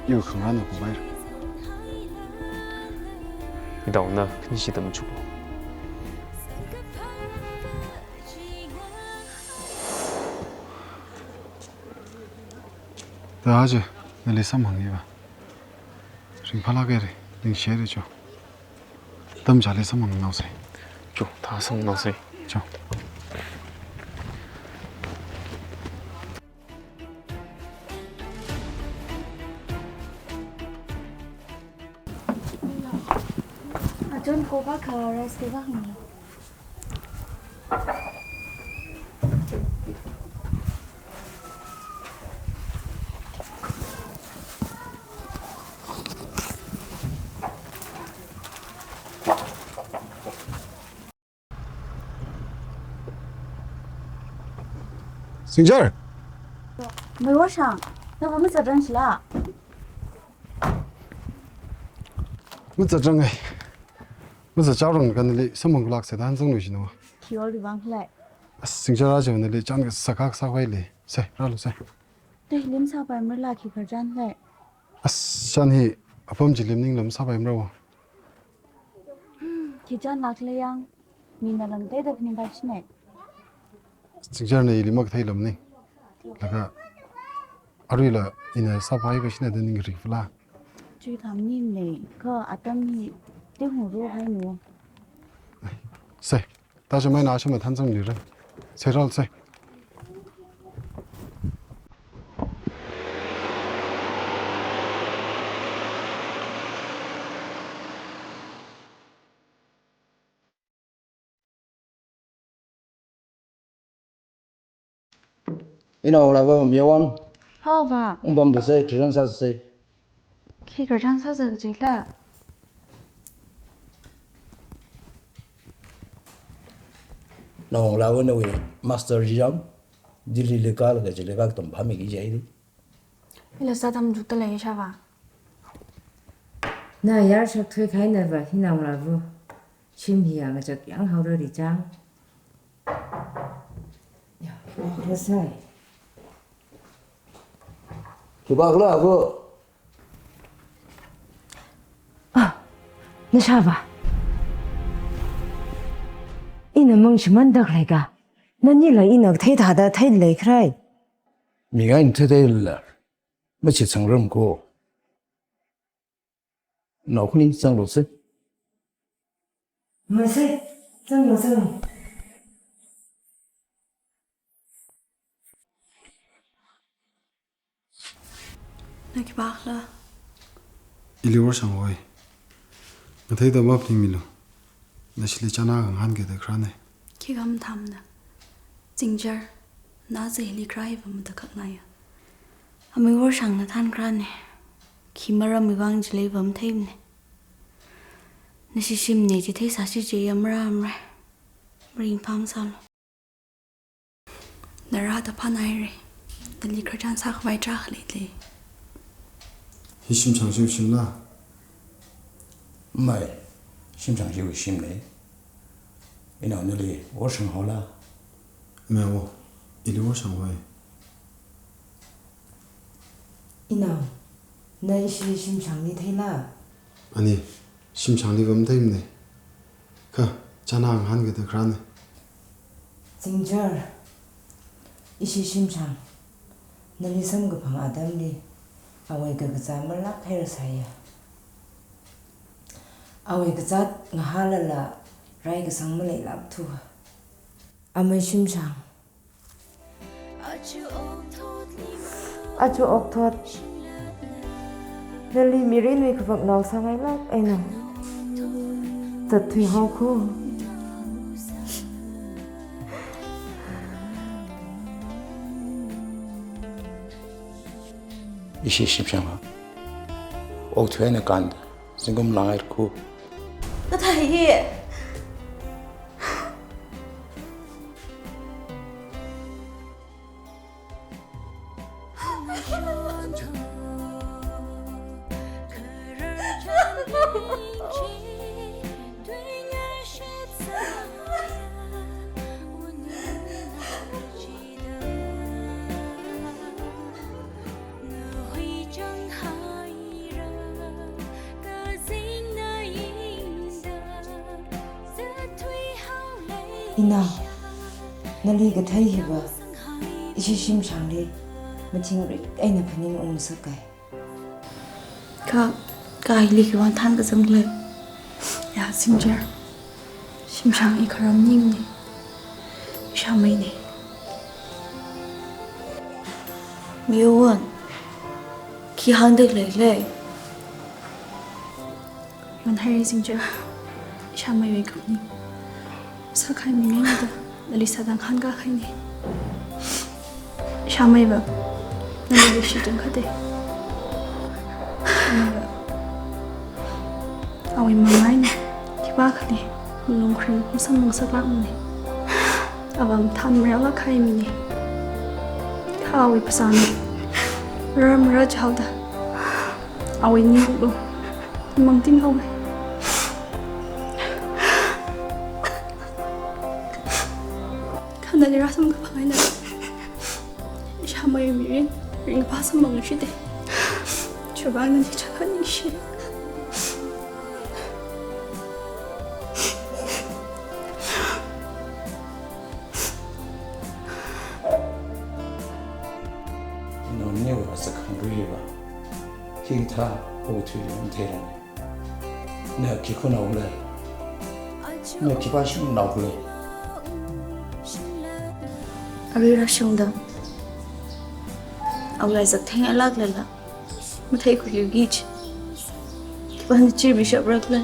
iwui khangarān na kumaira. Itaona khanishi tamchuklu. Da aja, nali samphang hiva. Ringphālāka re, ningshi re cho. Tamchāli samphangnaosei. Cho, thā samphangnaosei. Cho. Achon ko ba kha rice ko ba hang. Singchar. Meiwoshang, nava mazatrang shila? Mazatrang ai. Maza chaorang kha nali samphang khalak se da hanzang luishinu. Khi orli vang khalei? As, Chingchar aja nali chān kasā kha kasā khavai lei. Se, rālu se. Te lim sāpai mara la khi khararchan lei? As, chān hi apam chi lim ning lam sāpai mara wo. Khi chānlak lei yang, mina lam teida phaningpai shine. Chingchar na ili makathei lam ning. Laga aruila ina sāpai pa shine da ning rik fala. Chui tham ning lei, kha atam hi te hung ro hai nu. Se, ta shamai na shama than zang lira. Se, rālu se. Inao, lava miyawan. Hao va. Ungpamda se, khararchan sāsa se. Khi khararchan sāsa kaji la? Nao lava nawui master chi chang, Delhi li kālaga chili vākatam phāmiki jai di. Ila sātam jukta lei shava. Na yar shak thui khai na va hi nao lava. Shim hi yang chak yang haora ri chang. Ya, oh, rasai. Khipākhala vo? Ah, na shava. Ina mang shimān dak lei ka. Nanila ina thei thāda thei lei kharai. Mi ngai thei thei la. Machithang ram ko. Nao khani zanglu se. Mase, zanglu zanglu. Na khipākhala? Ili worshang hoi. Ngathei da maphaningmilu. Nashili chānā khanghān kida kharāne. Khi kam thamna. Chingchar, na chili kharā hi va matakhak naya. Amei worshang na than kharāne. Khi maram mi vang chili va matheimane. Nashi shimne chi theisā shi chi ya mara mara. Maringphā masālu. Na rāda phānāhaire. Nali khararchan sākhavai tarākha leilei. Hi shimshang shiwui shim la? Mai, shimshang shiwui shimne. Inao nali worshang haola? Mai wo, ili worshang hoi. Inao, na ishi shimshangli theila? Ani, shimshangli va matheimane. Kha, chānā khanghān kida kharāne. Chingchar, ishi shimshang, nali samkaphang atamli, awui kakazā malāk hairasaiya. Awui kazāt ngahālala, rai kasang maleilākthu. Amei shimshang. Aja okthot. Nali mirinwui khavak nao sāngailāk eina zatthui haokho. Ishi shimshang ha. Okathui eina kānda zingkum langhaira kho. Kathāi hi. Inao, nali kathei hiva, ishi shimshangli mathingrik eina phaning ungsakai. Kha, kha hili khiwuivang thankazang lei? Ya, Chingchar. Shimshang hi kharam ningmane. Ishāmeine. Miwon. Khi hāngda leilei? Yonhaire Chingchar. Ishāmeiwui kaphaning. Sākhai mi ngaida, nali sāda ngahānkā khaine. Ishāmeiva, nali leishida khatte. Ishāmeiva, awui mangāine, khipākhali, malung kharing masāmang sāklākmane. Ava mathān marālāk kahai mine. Kha awui phasāna, rarmara chaoda, awui ninglo, mangting haowe. Nali rāsamkaphang eina ishāmei Mirin ringphā samphangshite. Chiwuivang nali chākha ningshi. Ina niwui azak khangaruiva hikathā okathuili matheirane. Na khi khuinao khala? Na khipā shimnao khala? Arui rāshungda awui azak theingailāklala matheikhuiluiki ji. Khipāna chirmishapra khala?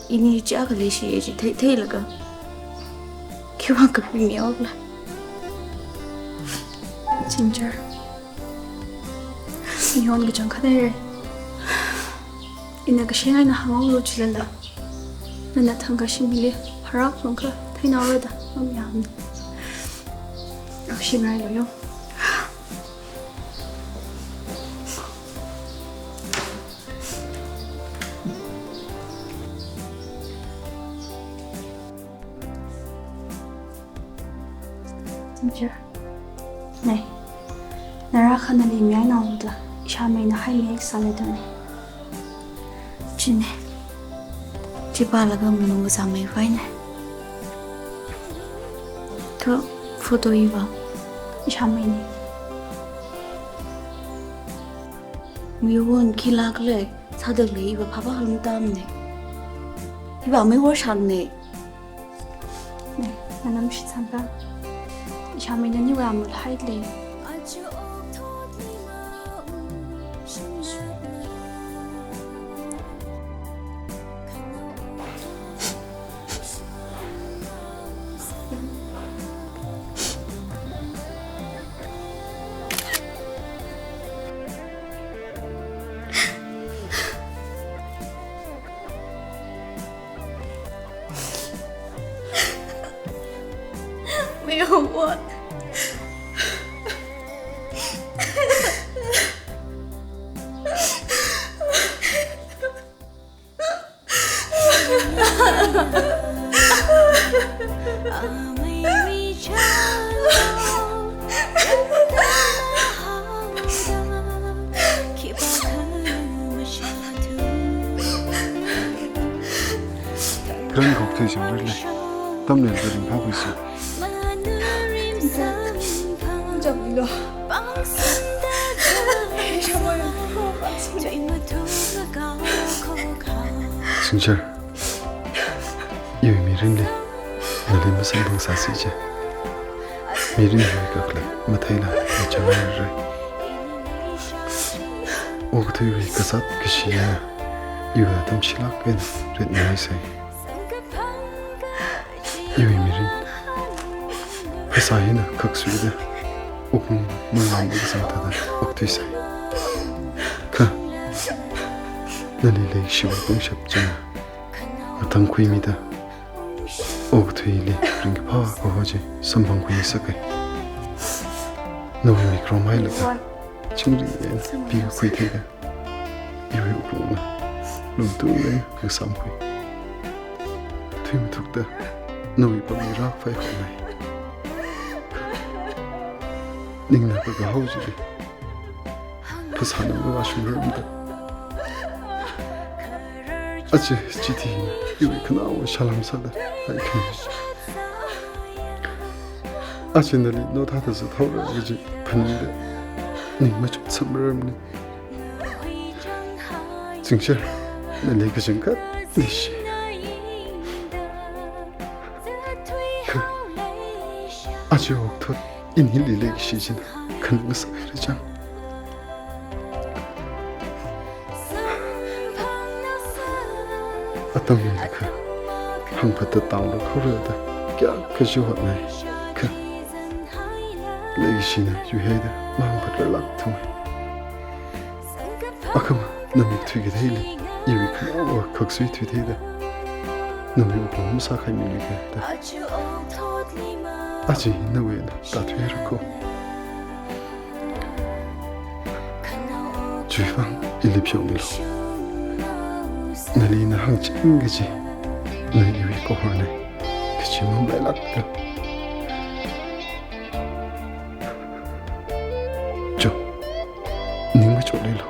Ini chi akha leishi chi thei, theilaga khiwuivang kapimihaokhala? Chingchar, mihon kachangkhat leire. Ina kashingai eina hānghaolu chilala, nana thangkha shimli pharākphungkha theinaora da mamayāmana. Akha shingrailu yo. Chingchar. Nei. Na rākhanali mihainaoda ishāmeina haimi sālei da nei. Chine. Chi pālaga malung kazāmei phaine. Kha photo hiva ishāmeine. Miwon khilāk lei, sādalei hiva phāphā halung tamne. Hiva meiwor shāngne. Nei, nana mashitsanga. Ishāmeina niwui amul hailei. Kharan khok thei shang rile. Tamlin ringphākhuisi. Chingchar, iwui Mirinli nali masamphang sāsi je. Mirin hiwui kakhalat matheila machāngai rai. Okathuiwui kazāt kashina iwui atam shilāk eina ritngaisai. Iwui Mirin, phasā hina khaksuida, wuklung manglāmda kazang thāda okthuisai. Kha nali leishiwui pangshap china matangkhuimida, okathuili ringkaphā kaho chi samphangkhui sakai. Nawui mik romhailaga chingri eina pikhuitheida, iwui wuklungna lumtung eina ngasāmkhui. Thuimathukta nawui pamli rākhavai honai. Ningna kakahao chili phasāna mavāshungrarmada, aja chithi hina iwui khanaowa shālam sāda laikhai. Aja nali naothāda zathaora kaji phaningda ning machut samrarmane. Chingchar, nali kachangkhat leishi. Kha aja okathui inili leikashi china khangasak haira chang. Atam leilakha hāngphatda tānglāk haora da kayākha chi hotnai. Kha leikashina yuihaida mahāngphatrarlāk thumai. Akhama na mik thuikatheili iwui khanaowa khaksui thuitheida, nawui wuklung masākhaimimika da aja hi nawui eina tāthuihaira ko. Chiwuivang ili pheomilo. Nali ina hāngching kaji na iwui kahorna, kachi mamalailākta. Cho, ning machotlilo.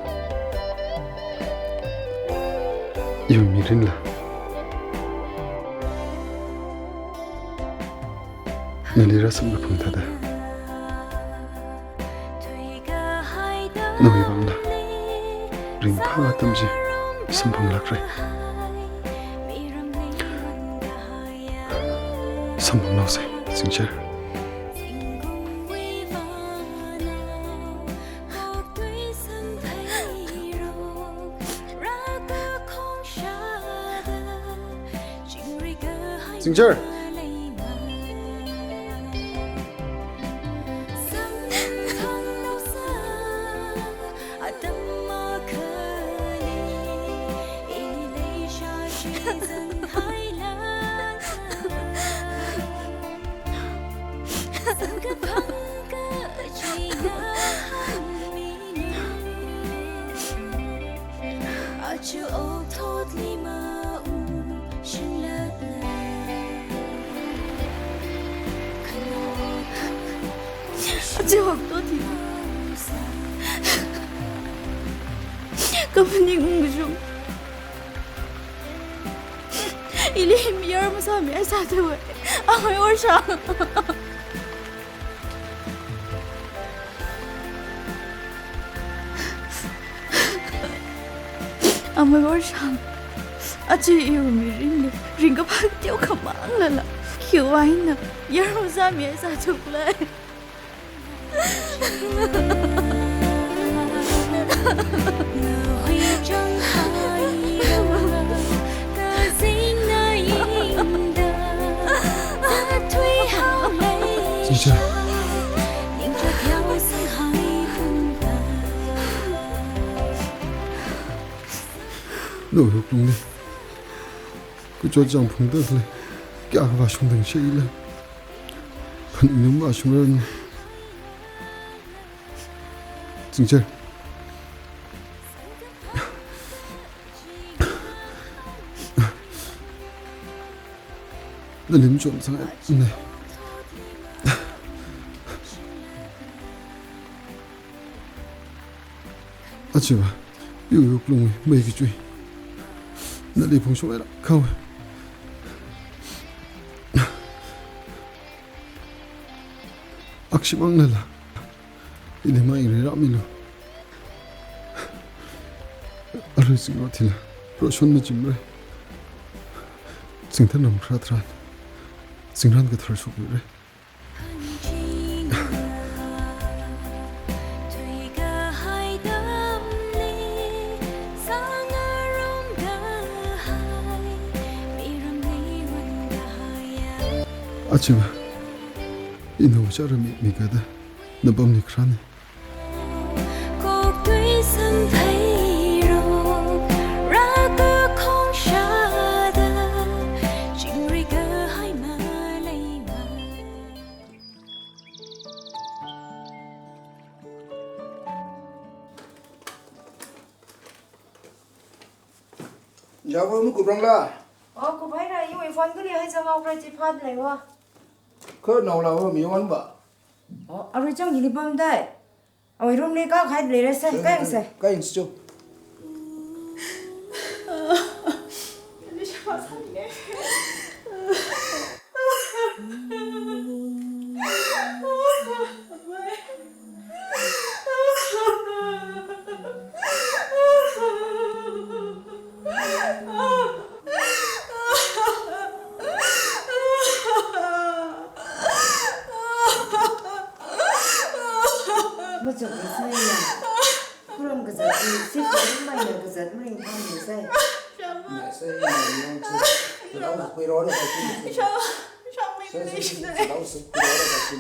Iwui mirinla nali rāsamkaphang thāda, nawui vangla ringphā atam chi samphanglākra. Samphangnaosa, Zingcher. Zingcher. Aja okathuili, kamaning ungkashung. Ili mayar masāmi ai sāthuwa. Amei Orshang. Amei Orshang, aja iwui mirinli ringkaphā teokha manglala, khiwui vangna mayar masāmi ai sāthuklei? Zingcher. Nawui wuklungli kachot chang phungda khalei kayākha vāshungda shāile, phaningda mavāshungranu. Zingcher. Nali machon sangai ne. Achiva, iwui wuklungwui mei kachui nali phungshok haira khawa. Akshimang nala ili mei rirāmilu. Arui zingrot hila Roshan machimra. Zingthan ram kharā tharan zingran kathar shokluira. Achiva, ina vāchara mi, mi kada napamli kharāna. Jawa mu kuprangla? Oh, kuphaira, iwui phone kali hai zangau kra chi phat leiwa. Kha naola wa mi wanva? Oh, arui chang hili pamdai. Awui room li kākahai leira sai, kāyangsa. Kāyangsa cho. Machuk kasai ya. Khuram kazat ni, si khuram mai na kazat ring pam ni sai. Mai sai, mai yang chi. Khuram kui ro ro kai chi. Sai, sai, sai, sai, sai, kui ro ro kai chi.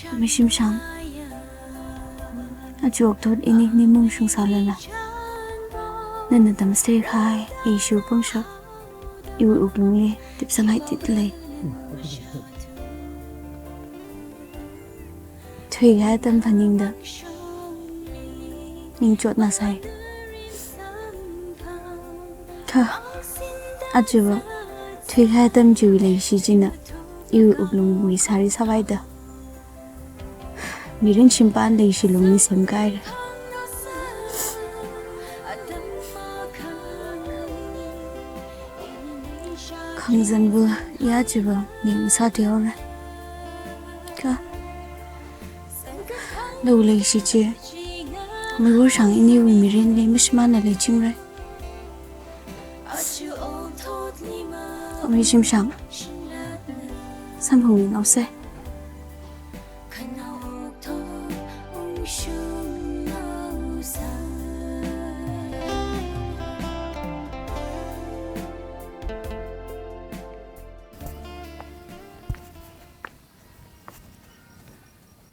Mishimshang, aja okathui ini nimung shungsālala, nana tamchithei kahai leishiwui pangshap iwui wuklungli tipsang haititli lei. Thuikahai atam phaningda ningchotna sāi. Kha, ajava thuikahai atam chiwui leishi china iwui wuklungwui sari sāvaida mirin shimpan leishi lungli semkahaira. Khangazanva ya chiva ning sāthuihaora. Kha, nawui leishi chi Meivorshang iniwui mirinli mashimānla leichingra. Mishimshang, samphangmi naosa.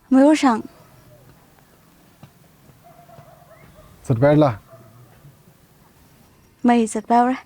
Meivorshang. Zatpaira? Mai zatpaira.